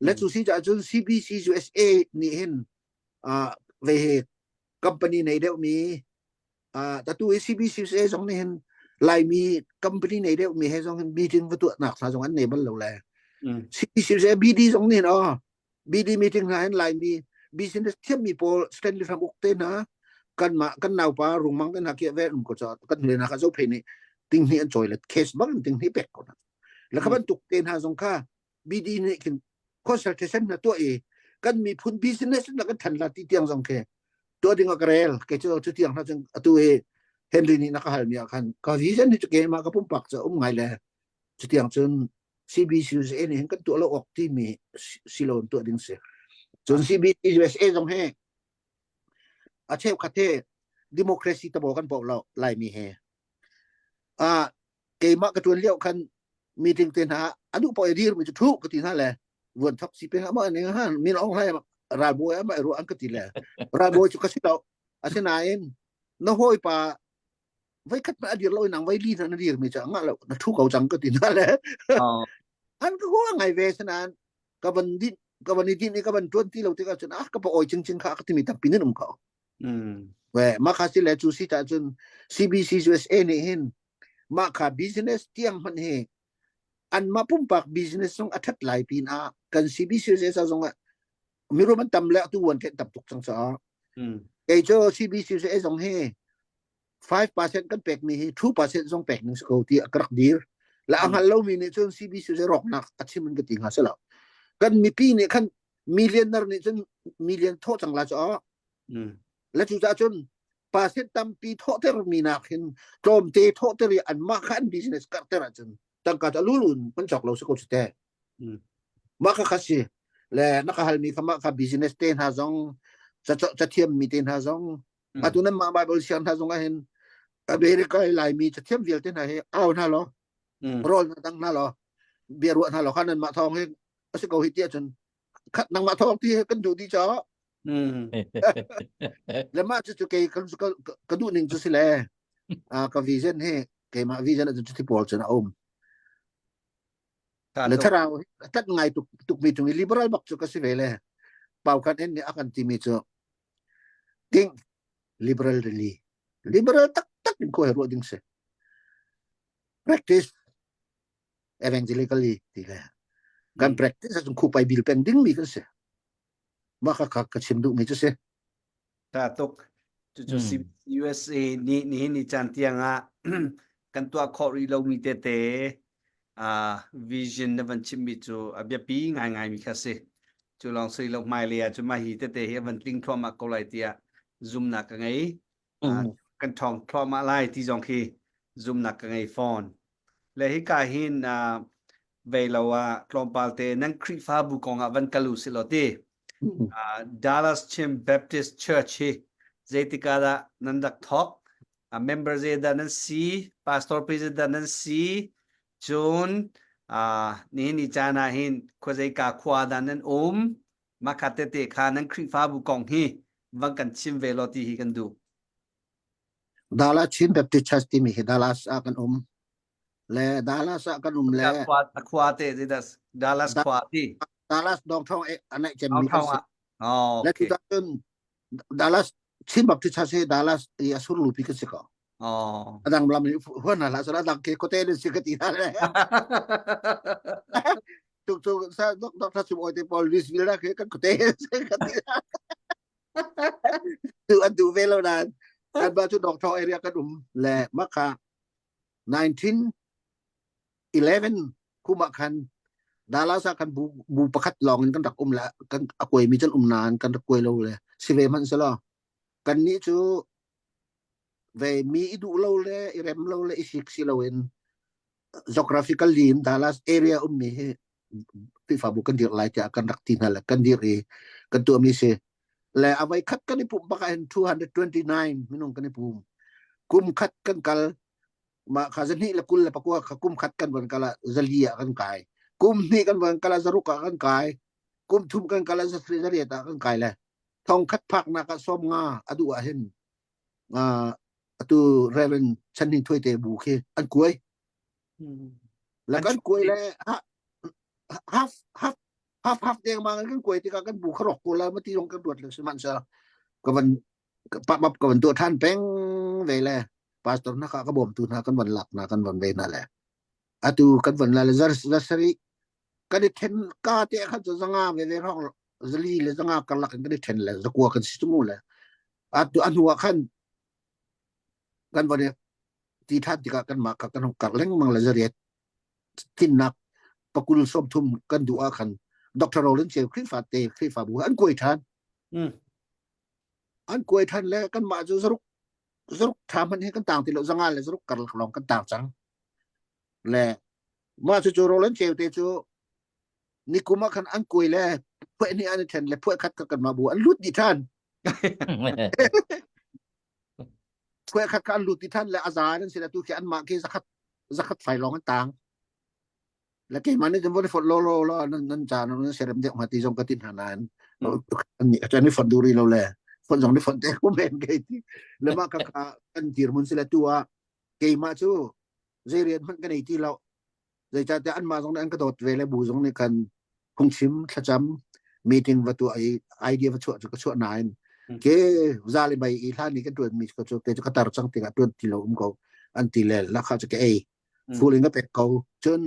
le cu si ca cun CBC USA nih hin ve he company nei deuh mi tatu i CBC USA zong nih hin Laimi company nei deuh mi he zong hin meeting va tuah nak hna zong an nei bal lo le CBC USA BD zong nih hin oh BD meeting hna hin Laimi business thiam mi pawl Stanley Ram uk te hna kan ma kan naupa rungmang te hna kia ve um ko cha kan hle na kha zo phe ni ting hni an choi le case bang ting hni pek ko na le kha bantuk te hna zong kha BD nih khin consultation na tuah i kan miphun business na kan than la ti tiang zong khi tuah ding ah ka rel ke cu cu tiang hna cun atu hi Henry nih na ka hal mi ah khan ka vision ni cu keimah ka pumpak cu um ngai le cu tiang cun CBCUSA nih hin kan tuah lo awk timi si lo tuah ding si cun CBCUSA zong hi a cheukhat he democracy tabo kan bo lo laimi he ah keimah ka tuan lio khan meeting te hna a duh poh i dir mi cu thu ka ti hna le vuan thok si peng ama ning han min ong hlai ralbawi ama ru an ka ti le ralbawi cu ka si lo asinain na hawipa voi khat ma dir lo nang voi li na dir mi cha nga lo na thu ko chang ka ti na le an ka huwa ngai ve sanan ka ban din ka ban din ka ban tuan ti lo te ka chun ah ka pa oi ching ching kha ka ti mi tampi nin um ko we ma kha si le chu si ta chun CBC USA nih hin mah kha business tiang hmanh hi anmah pumpak business zong a that lai pin ah kan CBCUSA zong ah mirum an tam le atu wan then tam tuk cang caah kei cu CBCUSA zong hi 5% kan pek mi hi 2% zong pek ning si ko ti a ka rak dir la a hngal lomi nih cun CBCUSA rawknak a chim in ka ti hnga si lo kan mipi nih khan millionaire nih cun million thawh cang la caah le cu cah cun percent tampi thawhter mi nak hin tlawmte thawhter i anmah kha an business karhter ahcun tangka cu a lulun hman cawk lo si ko cu te. Mah kha kha si. Le na ka halmi kha mah kha business te hna zong cathiam mi te hna zong atu nan mah Bible siang hna zong ah hin America i Laimi cathiam vialte hna hi au hna law rawl hna dang hna law bia ruah hna law kha nan mah thawng hi a si ko hi ti ahcun khat nangmah thawng ti kan duh dih caah. Mm. Le mah cu cu kei ka ka duh ning cu si le ka vision hi keimah vision ah cun cuti pawl cun a um. Le thlarau a tat ngai tuk tukmi tung i liberal bak cu ka si ve le pau khan en nih a kan timi cu think liberally liberal taktak in khuai ruah ding si practice evangelically ti le kan practice ahcun khupai bil peng ding mi kan si mah kha ka chim duh mi cu si Ta tuk. Cucu USA nih nihin ni caan tiang ah kan tuah khawh rih lomi tete uh, vision na van chimmi cu a biapi ngaingai mi kha si. Cu lawng si lo hmailei ah cu mah hi tete hi a van tling thluahmah ko lai tiah zumnak ka ngei. Uh, kan ṭhawng thluahmah lai ti zong khi zumnak ka ngei fawn. Le hika hin uh, vei lo ah tlawmpal te nan Khrihfabu kong ah van kal u si law ti. Uh, Dallas Chin Baptist Church hi zeitik ah dah nan rak thawk? Uh, member zeidah nan si? Pastor president dah nan si? Cun uh, nihin ni caan ah hin khuazeika khua dah nan um? Mah kha tete kha nan Khrihfabu kong hi van kan chim ve law ti hi kan duh. Dallas Chin Baptist Church timi hi Dallas ah kan um. Le Dallas ah kan um le khua khua te Dallas khua ti. Dallas downtown a naih cemmi kan si. Oh, okay. Le tutan Dallas Chin Baptist Church hi Dallas i a surlupi kan si ko. Oh. Adang lam huan hna hlah sala dang ke kote in si ka ti hna le. Tuk tuk sa dok dok sa sim oi te Paul Louisville na ke kan kote si ka ti hna. Tu an du ve lo nan. Kan ba chu downtown area kan um le maka 1911 kum ah khan Dallas ah kan bu, bu pakhat lawng in kan rak um la kan a kuai mi can um nain kan rak kuai lo le si ve hmanh selaw kan nih cu ve mi i duh lo le i rem lo le i sik si lo in geographically in Dallas area um mi hi Khrihfabu kan dir lai tiah kan rak ti hna le kan dir i kan tuah mi si le a voi khat kan i pumh bak ah hin 229 minung kan i pum kum khat kan kal mah kha zahnih le 20 le pakua kha kum khat kan von kal ah zali ah kan kai kum hnih kan von kal ah zaruk ah kan kai kum thum kan kal ah zariat ah kan kai le thong khat phaknak ah sawm nga a duh ah hin atu Reverend Chan Hnin Thuai te bu khi an kuai la kan kuai le half half half half deng ma kan kuai tikah kan bu kha rok ko la mati yong kan ruat le sihmanhsehlaw ka van pa map ka van tuah than peng ve le pastor na ka ka bawmtu hna kan van lak na kan van ve na le atu kan van la le zar zasari kan i then ka te khan chu zanga ve ve rong zali le zanga karlak in kan i then le zakua kan si chu le atu anu ah khan kan van ti than tikah kan mah ka kan hong kar lengmang le zariat tlinnak pakul 30 kan duh ah khan Dr. Roland Cheu Khrihfa te Khrihfabu an kuai than mm. an kuai than le kan mah cu zaruk zaruk tha hmanh hi kan tang ti lo zanga le zaruk karlak lawng kan tang cang le mah cu cu Roland Cheu te cu nikum ah khan an kuai le phuai ni an i then le phuai khat ka kan mah bu an lut dih than Khuai khat kha an lut ti than le a za nan si le tu khi an mah khi zakhat zakhat fai lawng an tang. Le keimah nih cun von i fonh law law law nan nan ca nan serem deuh hnga ti zong ka ti hna nain an nih an i fonh duh rih lo le fonh zong ni fonh te ko men ke ti le mah ka ka kan dirhmun si le tu ah keimah cu zei rian hmanh ka nei ti lo Zeicahtiah anmah zong nih an ka dawt ve le bu zong nih khan phungchim thlacam meeting va tuah i idea va chuah cu ka chuah nain ke za le mei i hlan i kan tuan mi cu ke cu ka tar cang tikah tuan ti lo um ko an ti le lakha cu ka ei full in ka pek ko cun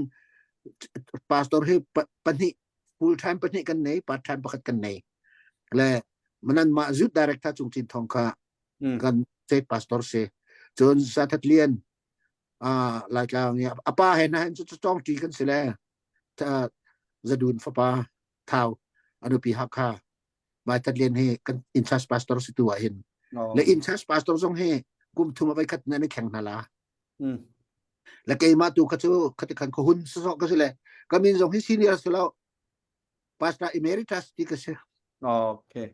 pastor hi pahnih full time pahnih kan nei part time pakhat kan nei le manan mah youth director cung cin thong kha kan state pastor si cun Sathat Lian Ah, Laitlang i a pa he hna hin cu cawngṭi kan si le Zadun fapa Thau a nupi Hakha Mai Tat Lian hi kan in charge pastor si tu ah hin le in charge pastor zong hi kum thum a voi khat nan i thleng hna la le keimah tu kha cu khati khan ka hun sasawh ka si le ka min zong hi senior si lo pastor emeritus ti ka si okay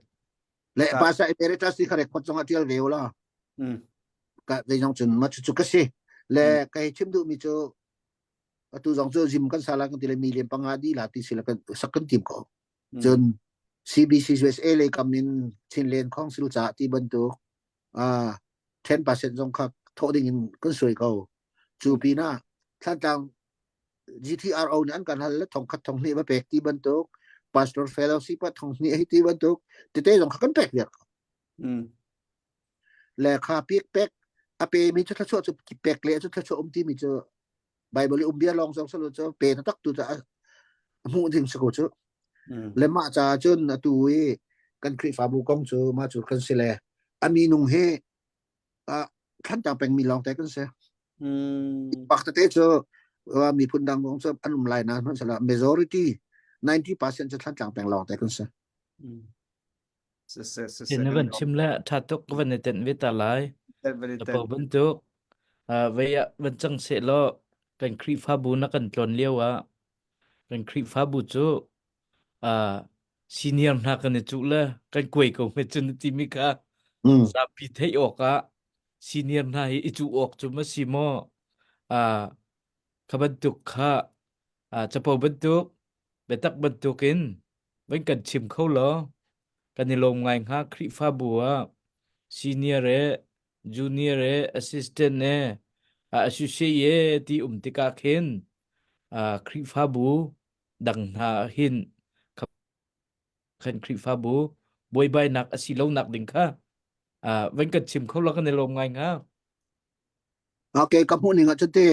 le pastor emeritus ti kha record zong a tial ve la ka zei zong cun ma cu ka si le ka hei chim duhmi cu atu zong cu zim kan sala kan ti le million panga di la ti si la kan sak kan tim ko cun. CBC USA lei kam in Chinland Council ca ti bantuk uh, 10% zong kha thawh ding in kan suai ko. Cu pinah Thlantlang GTRO nih an kan hal le thong khat thong hnih va pek ti bantuk pastor fellowship ah thong hnih hei ti bantuk tete zong kha kan pek viar ko. Mm. Le kha pek pek a pe mi cu thluachuah cu pek le cu thluachuah um ti mi cu Bible i um bia lawng zong salo cu pe na tak tu ca hmuh ding si ko cu. Mm. Le mah ca cun atu i kan Khrihfabu kong cu mah cu kan si le a minung hi uh, Thlantlang pengmi lawng te kan si. Mm. Pak tete cu uh, miphun dang zong cu an um lai na hmanhsehlaw majority 90% cu Thlantlang peng lawng te kan si. Mm. Siseh, siseh, Tin na kan van lawm. chim le tha tuk ka van i tenh ve ta lai. Tenh van i Apo tenh. bantuk uh, vei ah van cang seh law kan Khrihfabu na kan tlawn lio ah kan Khrihfabu cu uh, senior hna kan i cuh le kan kuai ko hme cun na timi kha Mm. zapi theih awk ah senior hna hi i cuh awk cu ma si maw uh, kha bantuk kha uh, capo bantuk biatak bantuk in van kan chim kho law kan i lawm ngai hnga Khrihfabu ah senior e junior e assistant e associate e ti um tikah khin Khrihfabu dang hna hin khan Khrihfabu buaibainak a si lonak ding kha van kan chim kho law kan i lawm ngai hnga. Okay, ka hmuh ning ah cun te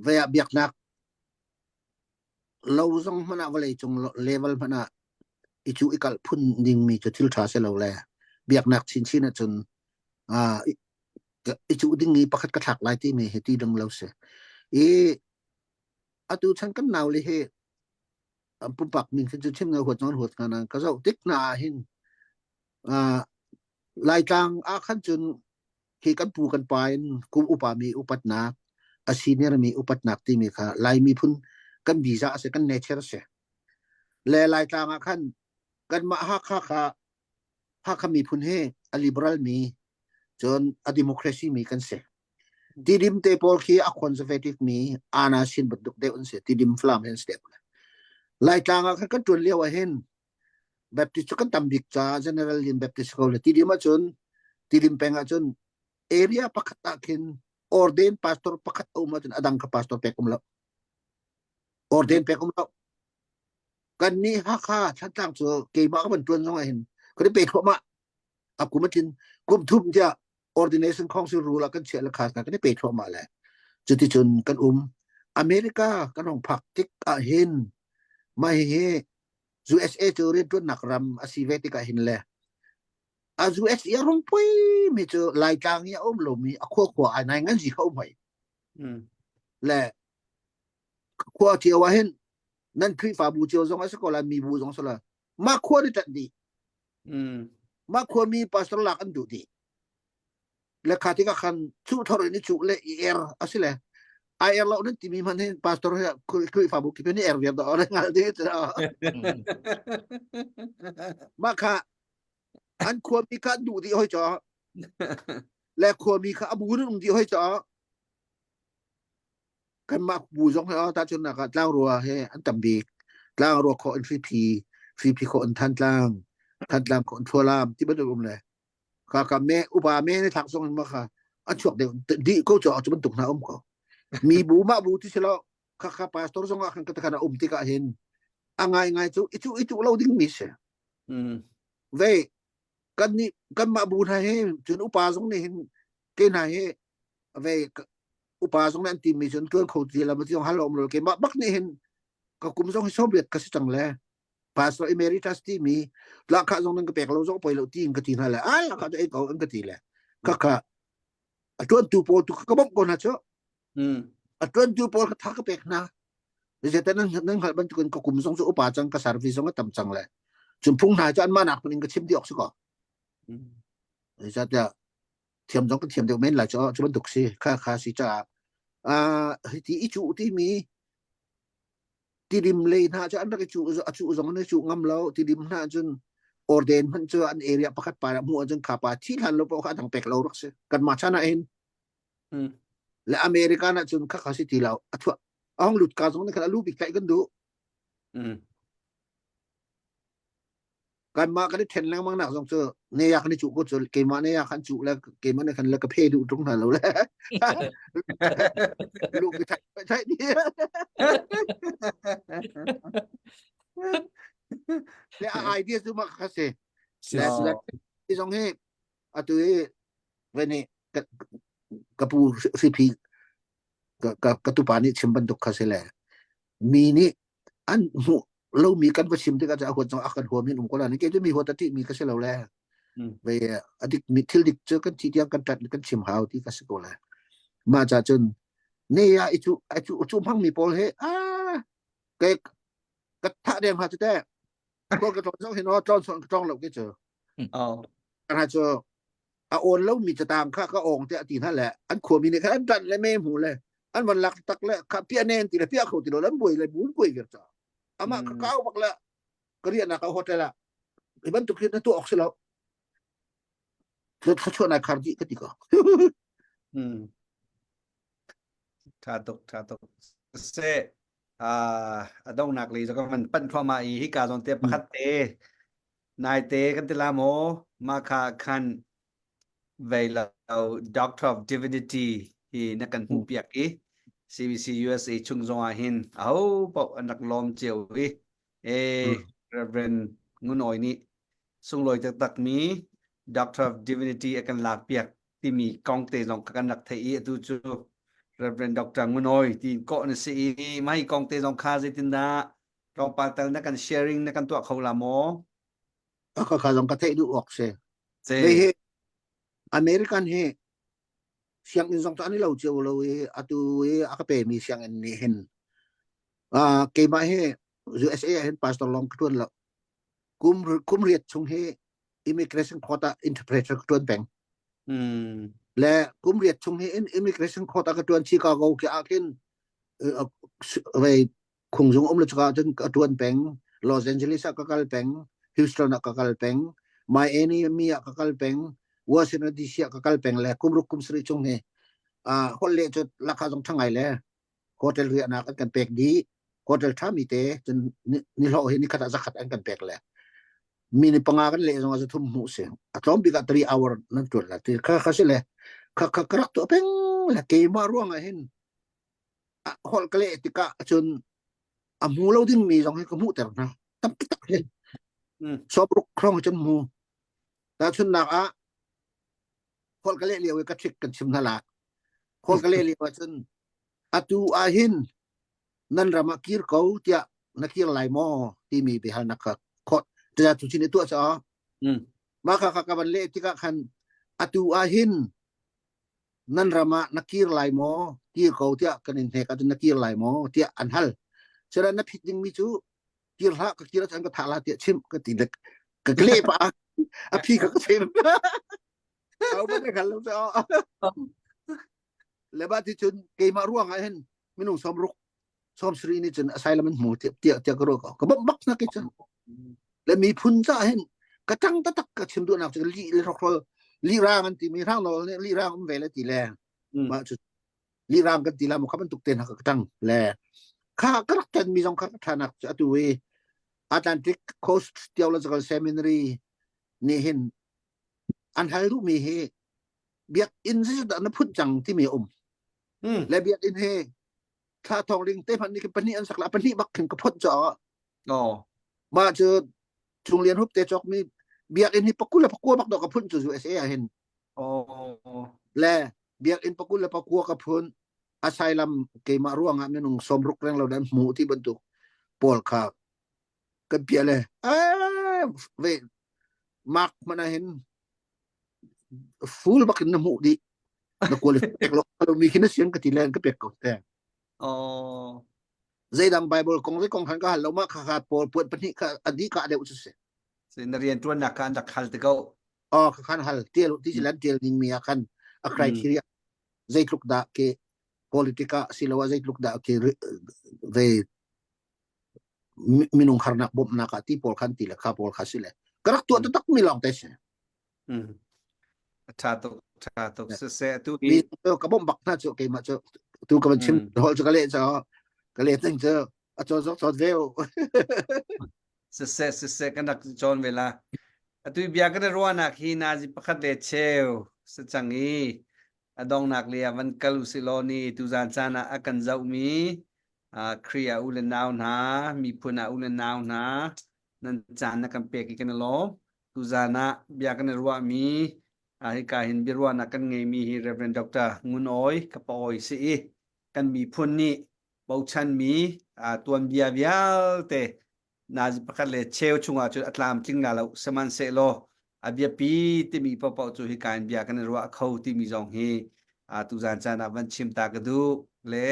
vei ah biaknak lo zong hmanh ah vawleicung level hmanh ah i cu i kalh phun dingmi cu thil ṭha si lo le biaknak chinchin ahcun uh, i cuh ding i pakhat ka thlak lai timi hi ti ding lo si. I atu chan kan nau le hi pumpak min khin cu chim nga huat non huat nga na ka zoh tik na ah hin uh, Laitlang ah khan cun hi kan pu kan pa in kum upa mi upatnak a senior mi upatnak timi kha Lai miphun kan visa a si kan nature a si le Laitlang ah khan kanmah Hakha kha Hakha miphun hi a liberal mi cun a democracy mi kan si Tidim te pawl khi a conservative mi ana sin bantuk deuh an si Tidim Falam hin si deuh Laitlang ah khan kan ṭuan lio ah hin Baptist cu kan tam bik ca General in Baptist ko le Tidim ahcun Tidim peng ahcun area pakhat ah khin ordain pastor pakhat a um ahcun a dang kha pastor pek um lo. Ordain pek um lo. Kan nih Hakha Thantlang cu keimah ka van tuan zong ah hin kan i pe thluahmah. A kum a tlin kum thum tiah ordination council rule ah kan chiah le khas kan i pe thluahmah le cuticun kan um America kan hong phak tik ah hin mah hihi USA cu rianṭuannak ram a si ve tikah hin le a USA a rung pui mi cu Laitlang i a um lomi a khua khua ai nai ngan zi kha um hoi le khua cio ah hin nan Khrihfabu cio zong a si ko lai mi bu zong si lai mah khua ni ṭanh dih mah khua mi pastor lak an duh dih le kha tikah khan cuh thor in i cuh le i er a si le ai er lo nan timi hmanh hin pastor he Khrihfabu kip in i er viar dah ore ngal ding mah kha an khuami kha an duh dih hoi caw le khuami kha a bu in um dih hoi caw kanmah bu zong he tahchunhnak ah tlangrua he an tam bik tlangrua khawh in hriphi hriphi khawh in thantlang thantlang khawh in thlualam ti bantuk um le Kha ka me upa me ne thak zong in ma kha a chuak deuh dih ko cu cu bantuk hna um ko. Mi bu mah bu ti silo kha kha pastor zong ah khan ka takhan a um tikah hin a ngai ngai cu i cu i cu lo ding mi si. Mm. Ve kan nih kan mah bu hna hi cun upa zong nih hin ke hna hi ve upa zong nih an ti mi cun tuan kho ti la ma ti zong hal om lo ke mah bak nih hin ka kum zong hi soviet ka si cang le pastor emeritus timi lahkhah zong nan ka pek lo zong poi lo ti in ka ti hna le ai lahkhah cu ei ko an ka ti le ka ka a tuantu pawl tu ka bawmh ko hna cu a tuantu pawl ka tha ka pek hna zetan nan nan hngalh bantukin ka kum zong cu upa cang ka service zong a tam cang le cun phung hna cu anmah nak in ka chim dih awk si ko zeicahtiah thiam zong kan thiam deuh men lai cu cu bantuk si kha kha si caah uh, hiti i cu timi tidim lei hna cu an rak i cuh a cuh zong an i cuh ngam lo tidim hna cun orden hmanh cu an area pakhat pa hmuh ahcun kha pa thi hlan lo paoh kha dang pek lo rak si kanmah chan ah hin le America na cun kha kha si ti lo a thuah a hong lut ka zong nih khan a lu bik tlaih kan duh. Kanmah kan i then lengmang nak zong cu ne ya kan i cuh ko cu keimah ne ya kan cuh le keimah ne kan le ka phe duh tung hna lo le. Lu ka thai thai ni. Le a idea cu mah kha si. Le le zong hi atu hi veni ka ka pu hripi ka ka ka tupa nih chim bantuk kha si le mi nih an hmuh lomi kan va chim tikah a huat zong a kan huam in um ko la ni ke cu mi huat a ṭih mi ka si lo le ve a dik mi thil dik cu kan thi tiang kan ṭat kan chim hau ti ka si ko le mah ca cun ne ya i cu a cu cu hmang mi pawl he a ke ka thah deng ha chu te ko ka tlon zong hin o tlon son ka tlong lo ke cu Oh. Kana cu a awn lomi catang kha ka awng tiah ti hna le an khuami nih khan an ṭanh le me hmu le an van lak tak le kha piah nen ti le piah kho ti lo an buai le bun buai vir ca amah ka kau bak le ka riahnak a hotel ah hi bantuk hi na tuah awk si lo thluachuah nai khar dih ka ti ko Tha tuk tha tuk se a dongnak lei ka van panh thluahmah i hika zawn te pakhat te Naite kan ti la maw? Mah kha khan vei lo Doctor of Divinity hi na kan hmuhpiak i CBC USA chung zong ah hin aho paoh an rak lawm cio i e Reverend Ngun Awi nih sunglawi taktakmi Doctor of Divinity a kan lakpiak timi kong te zong kan rak theih i atu cu Reverend Dr. Ngun Awi tiin kawh na si i mah hi kong te zong kha zeitindah Tlawmpal tal na kan sharing na kan tuah kho la maw? Ka kha zong ka theih duh awk si. Ve hi American hi sianginn zong cu an i lo cio lo i atu i a ka pemi sianginn nih hin uh, keimah hi USA ah hin pastor lawng ka tuan lo. Kum kum riat chung hi immigration court ah interpreter ka tuan peng. Mm. Le kum riat chung hi immigration court ah ka tuan Chicago ke ah khin uh, Khungzung um le cuka cun ka ṭuan peng. Los Angeles ah ka kal peng. Houston ah ka kal peng. Miami ah ka kal peng. Washington DC ah ka kal peng le kum ruk kum sarih chung hi uh, holh leh cu lakha zong ṭha ngai le hotel riahnak an kan pek dih. Hotel ṭhami te cun ni hlawh hi nikhat ah zakhat an kan pek le mi ni panga kan leh zong ah zathum hmuh si. A tlawm bik ah 3 hour nan ṭuan la ti kha kha si le kha kha ka rak tuah peng le keimah ruang ah hin holh ka leh tikah cun a hmu lo dingmi zong hi ka hmuhter hna tampi tak hin sawmruk hrawng cun hmu tahchunhnak ah holh ka leh lio i ka trick kan chim hna la holh ka leh lio ahcun atu ah hin nan ram ah kir ko tiah na kir lai maw timi biahalnak kha khot tiah cu chin i tuah caah mah kha ka van leh tikah khan atu ah hin nan ram ah na kir lai maw kir ko tiah kan in hnek ahcun na kir lai maw tiah an hal cun na phit dingmi cu kir hlah ka kir ahcun ka thah la tiah chim ka ti le ka kle pa a phi ka ka chim au ba ka lo le ba ti cun keimah ruang ah hin minung som ruk som sri ni cun asylum an hmu tiah tiah tiah ka ruah ko ka bak bak na ke cun le miphun ca hin ka tang taktak ka chim duhnak cu li le hrokrol li rang an ti mi rang nawl nih li rang um ve le ti le mah cu li rang kan ti la mu kha bantuk te na ka tang le kha ka rak tan mi zong kha ka thanak cu atu i Atlantic Coast Theological Seminary nih hin an hal duh mi hi biakinn zeidah na phut cang timi um le biakinn hi thla thong ling te hmanh nih pahnih an sak la pahnih bak khin ka phot cho Oh. Mah cu Cung Lian Hup te cawk mi biakinn hi pakul le pakua bak do ka phun cu USA ah hin. Oh. Le biakinn pakul le pakua ka phun asylum keimah ruangah minung sawmruk reng lo dan hmu ti bantuk pawl kha kan pia le eh ve mark mana hin full bakin na hmuh dih na qualify pek lo lo mi khi na sian ka ti le ka pek ko te Oh. Zeidang Bible kong zei kong khan ka hal lo ma kha kha pawl puan pahnih kha adi ka deuh cu si. Na rian tuannak kha an rak hal te ko. Oh kha khan hal tial ti silan tial ning mi ah khan a criteria zeitluk dah ke politika siloah zeitluk dah ke ve minung harnak bawmhnak ah ti pawl khan ti le kha pawl kha si le ka rak tuah taktak mi lawng te si. Tha tuk tha tuk siseh tu hi ka bawmh bak hna cu keimah cu tu ka van chim hol cu ka leh cu ka leh ting cu a cawn zok cawn ve Siseh siseh kan rak cawn ve la. Atu bia kan i ruahnak hi nazi pakhat le cheu si cang i a dongnak le ah van kal usih law ni tuzan caan ah a kan zohmi Khrih ah u le nau hna, miphun ah u le nau hna, nan caan na kan pek i kan i lawm. Tuzan ah bia kan i ruahmi hika hin biaruahnak kan ngeimi hi Reverend Dr. Ngun Awi ka pa awi si i kan miphun nih bochanmi tuanbia vialte nazi pakhat le cheu chungah cun a tlamtling la lo sihmanhsehlaw a biapi timi paohpaoh cu hika in bia kan i ruah kho timi zong hi tuzan caan ah van chim ta ka duh le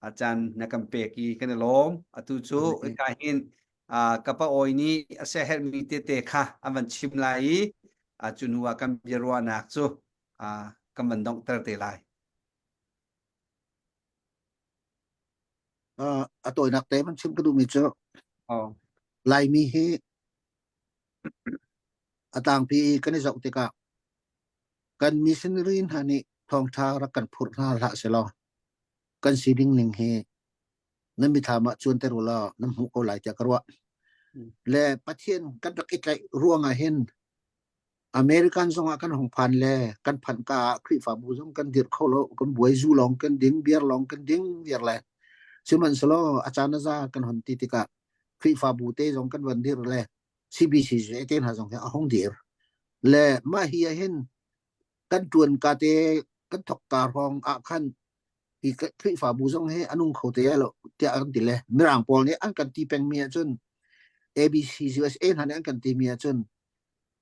a caan na kan pek i kan i lawm atu cu hika hin ka pa awi nih a siaherhmi tete kha an van chim lai i cu hnu ah kan biaruahnak cu kan van donghter te lai. A tawinak te man chim ka duhmi cu Laimi hi a tlangpi kan i zoh tikah kan missionary hna nih thawngṭha rak kan phurh hna hlah selaw kan si ding ning hi nan mithlam ah cuanter u law nan hmuh ko lai tiah ka ruah. Le Pathian kan rak i tlaih ruangah hin American zongah kan hung phan le kan phanh ka ah Khrihfabu zong kan dirh kho lo, kan buai zu lawng kan ding, beer lawng kan ding viar le sihmanhsehlaw a caan a za kan hon ti tikah Khrihfabu te zong kan van dir le CBC te hna zong hi a hung dir. Le mah hi ah hin kan ṭuan ka te kan thok ka hrawng ah khan hi Khrihfabu zong hi a nung kho te lo tiah kan ti le Mirang pawl nih an kan ti pengmi ahcun ABC USA hna nih an kan timi ahcun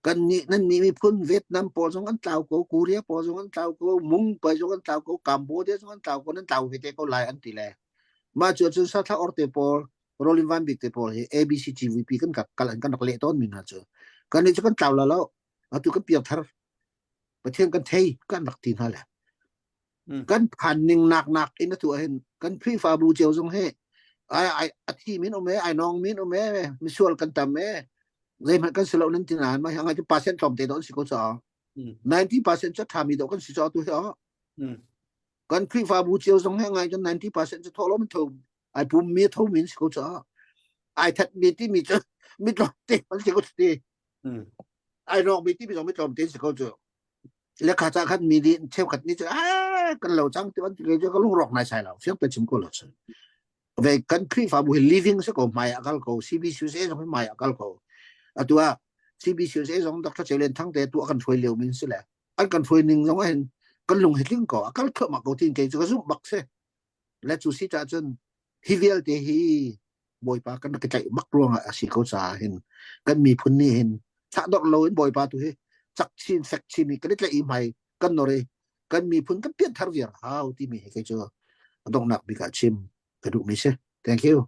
kan nih nan nih miphun Vietnam pawl zong an tlau ko Korea pawl zong an tlau ko Mung pawl zong an tlau ko Cambodia zong an tlau ko nan tlau ve te ko lai an ti le mah cu cun sathla or te pawl Rolling Van Bik te pawl hi ABC GVP kan kal an kan rak leh tawn mi hna cu kan nih cu kan tlau la lo atu kan piangthar Pathian kan thei kan rak ti hna le kan phan ning nak nak in atu hin kan Khrihfabu cio zong hi ai ai a thi min um e ai nong min um e misual kan tam e zeihmanh kan si lo nan ti nain mah hi ngai cu percent tlawm te do an si ko ca 90% cu ṭhami do kan si ca tu hi kan Khrihfabu cio zong hi ngai cu 90% cu thawhlawm tho ai pum mi tho min si ko ca ai that mi ti mi cu mi tlawm te an si ko ti ai rawk mi ti mi zong mi tlawm te si ko cu le kha ca khat mi nih cheukhat nih cu a kan lo cang ti bantuk cu ka lungrawk nai sai lo fiang te chim ko lo sun ve kan Khrihfabu hi living si ko hmai ah kal ko CBCUSA zong hi hmai ah kal ko atu ah CBCUSA zong Dr. Chelen Thang te tu kan hruai lio min si le an kan hruai ning zong hin kan lung hi tling ko a kal thluahmah ko tin kei cu ka zumh bak si le cu si ca cun hi vialte hi Bawipa kan rak i tlaih bak ruangah a si ko caah hin kan miphun nih hin thlahdorh loin Bawipa tu hi cak chin fek chin i kan i tlaih i hmai kan nor i kan miphun kan pianthar viar hau timi hi kei cu a donghnak bik ah chim ka duhmi si. Thank you.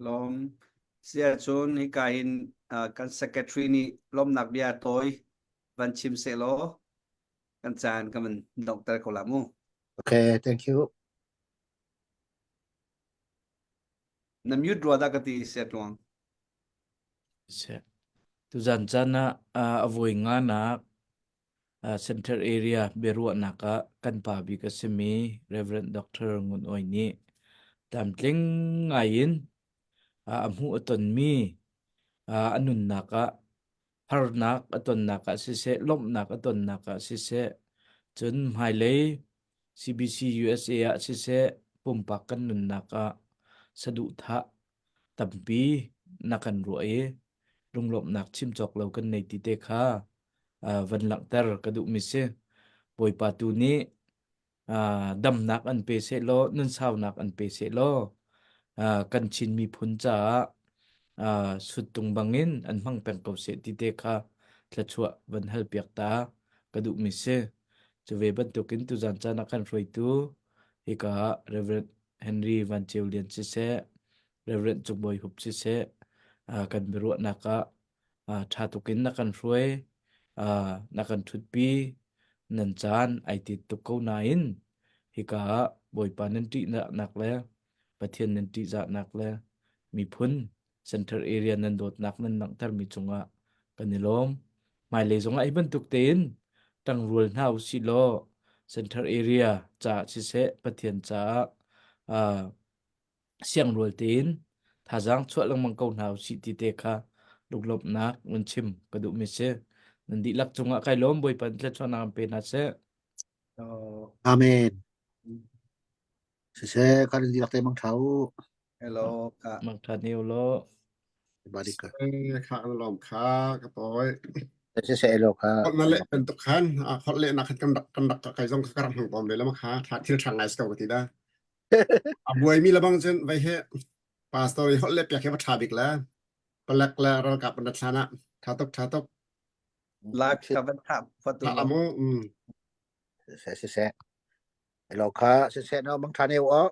Lawm. Sia cun hika hin uh, kan secretary nih lawmnak bia tawi van chim seh law kan caan kan van donghter ko la mu. Okay, thank you. Na mute rua dah ka ti sia tluang. Seh. Tuzan caan ah a voi nganak Center Area biaruahnak ah kan pa bik a simi Reverend Dr. Ngun Oi nih tlamtling ngai in a hmuh a tonmi a nunnak ah harnak a tonnak ah siseh, lawmhnak a tonnak ah siseh, cun hmailei CBC USA ah siseh, pumpak kan nunnak ah saduhthah tampi na kan ruah i lunglawmhnak chim cawk lo kan nei ti te kha van langhter ka duhmi si. Bawipa tu nih damnak an pe sehlaw nunsaunak an pe sehlaw kan Chin miphun caah suttung bangin an hmang peng ko seh ti te kha thluachuah van hal piak ta ka duhmi si. Cu ve bantukin tuzan caan ah kan hruaitu hika ah Reverend Henry Van Ceu Lian siseh, Reverend Cung Bawi Hup siseh, kan biaruahnak ah ṭha tukin na kan hruai, na kan ṭhutpi, nan caan ai tit tuk ko nain hika ah Bawipa nan ṭihnak le Pathian nan ṭihzahnak le miphun center area nan dawtnak nan langhtermi cungah kan i lawm. Hmailei zongah hi bantuk tein ṭangrual hna usih law center area caah siseh Pathian caah siangrual tein. Thazaang chuah lengmang ko hna usih ti te kha lunglawmhnak vun chim ka duhmi si. Nan dihlak cungah kai lawm Bawipa in thluachuahnak an pe hna seh. Amen. Siseh, kan in dihlak te mang ṭha u. Hello ka. Mang ṭha ne u law. Bari ka. Kha kan lawm kha ka tawi. Siseh elo kha. Khot na le bantuk khan khot le na khan kan rak kan rak kai zong ka rak hmang pom ve lama kha tha thil ṭha ngai ko ka ti da. A buai mi labang cun vai he pastor i holh le piak he va ṭha bik le palek le ralkap an rat hlan ah ṭha tuk ṭha tuk. Live ka van tha fatu. Tha amu. Siseh siseh. Elo kha siseh no mang ṭha ne u.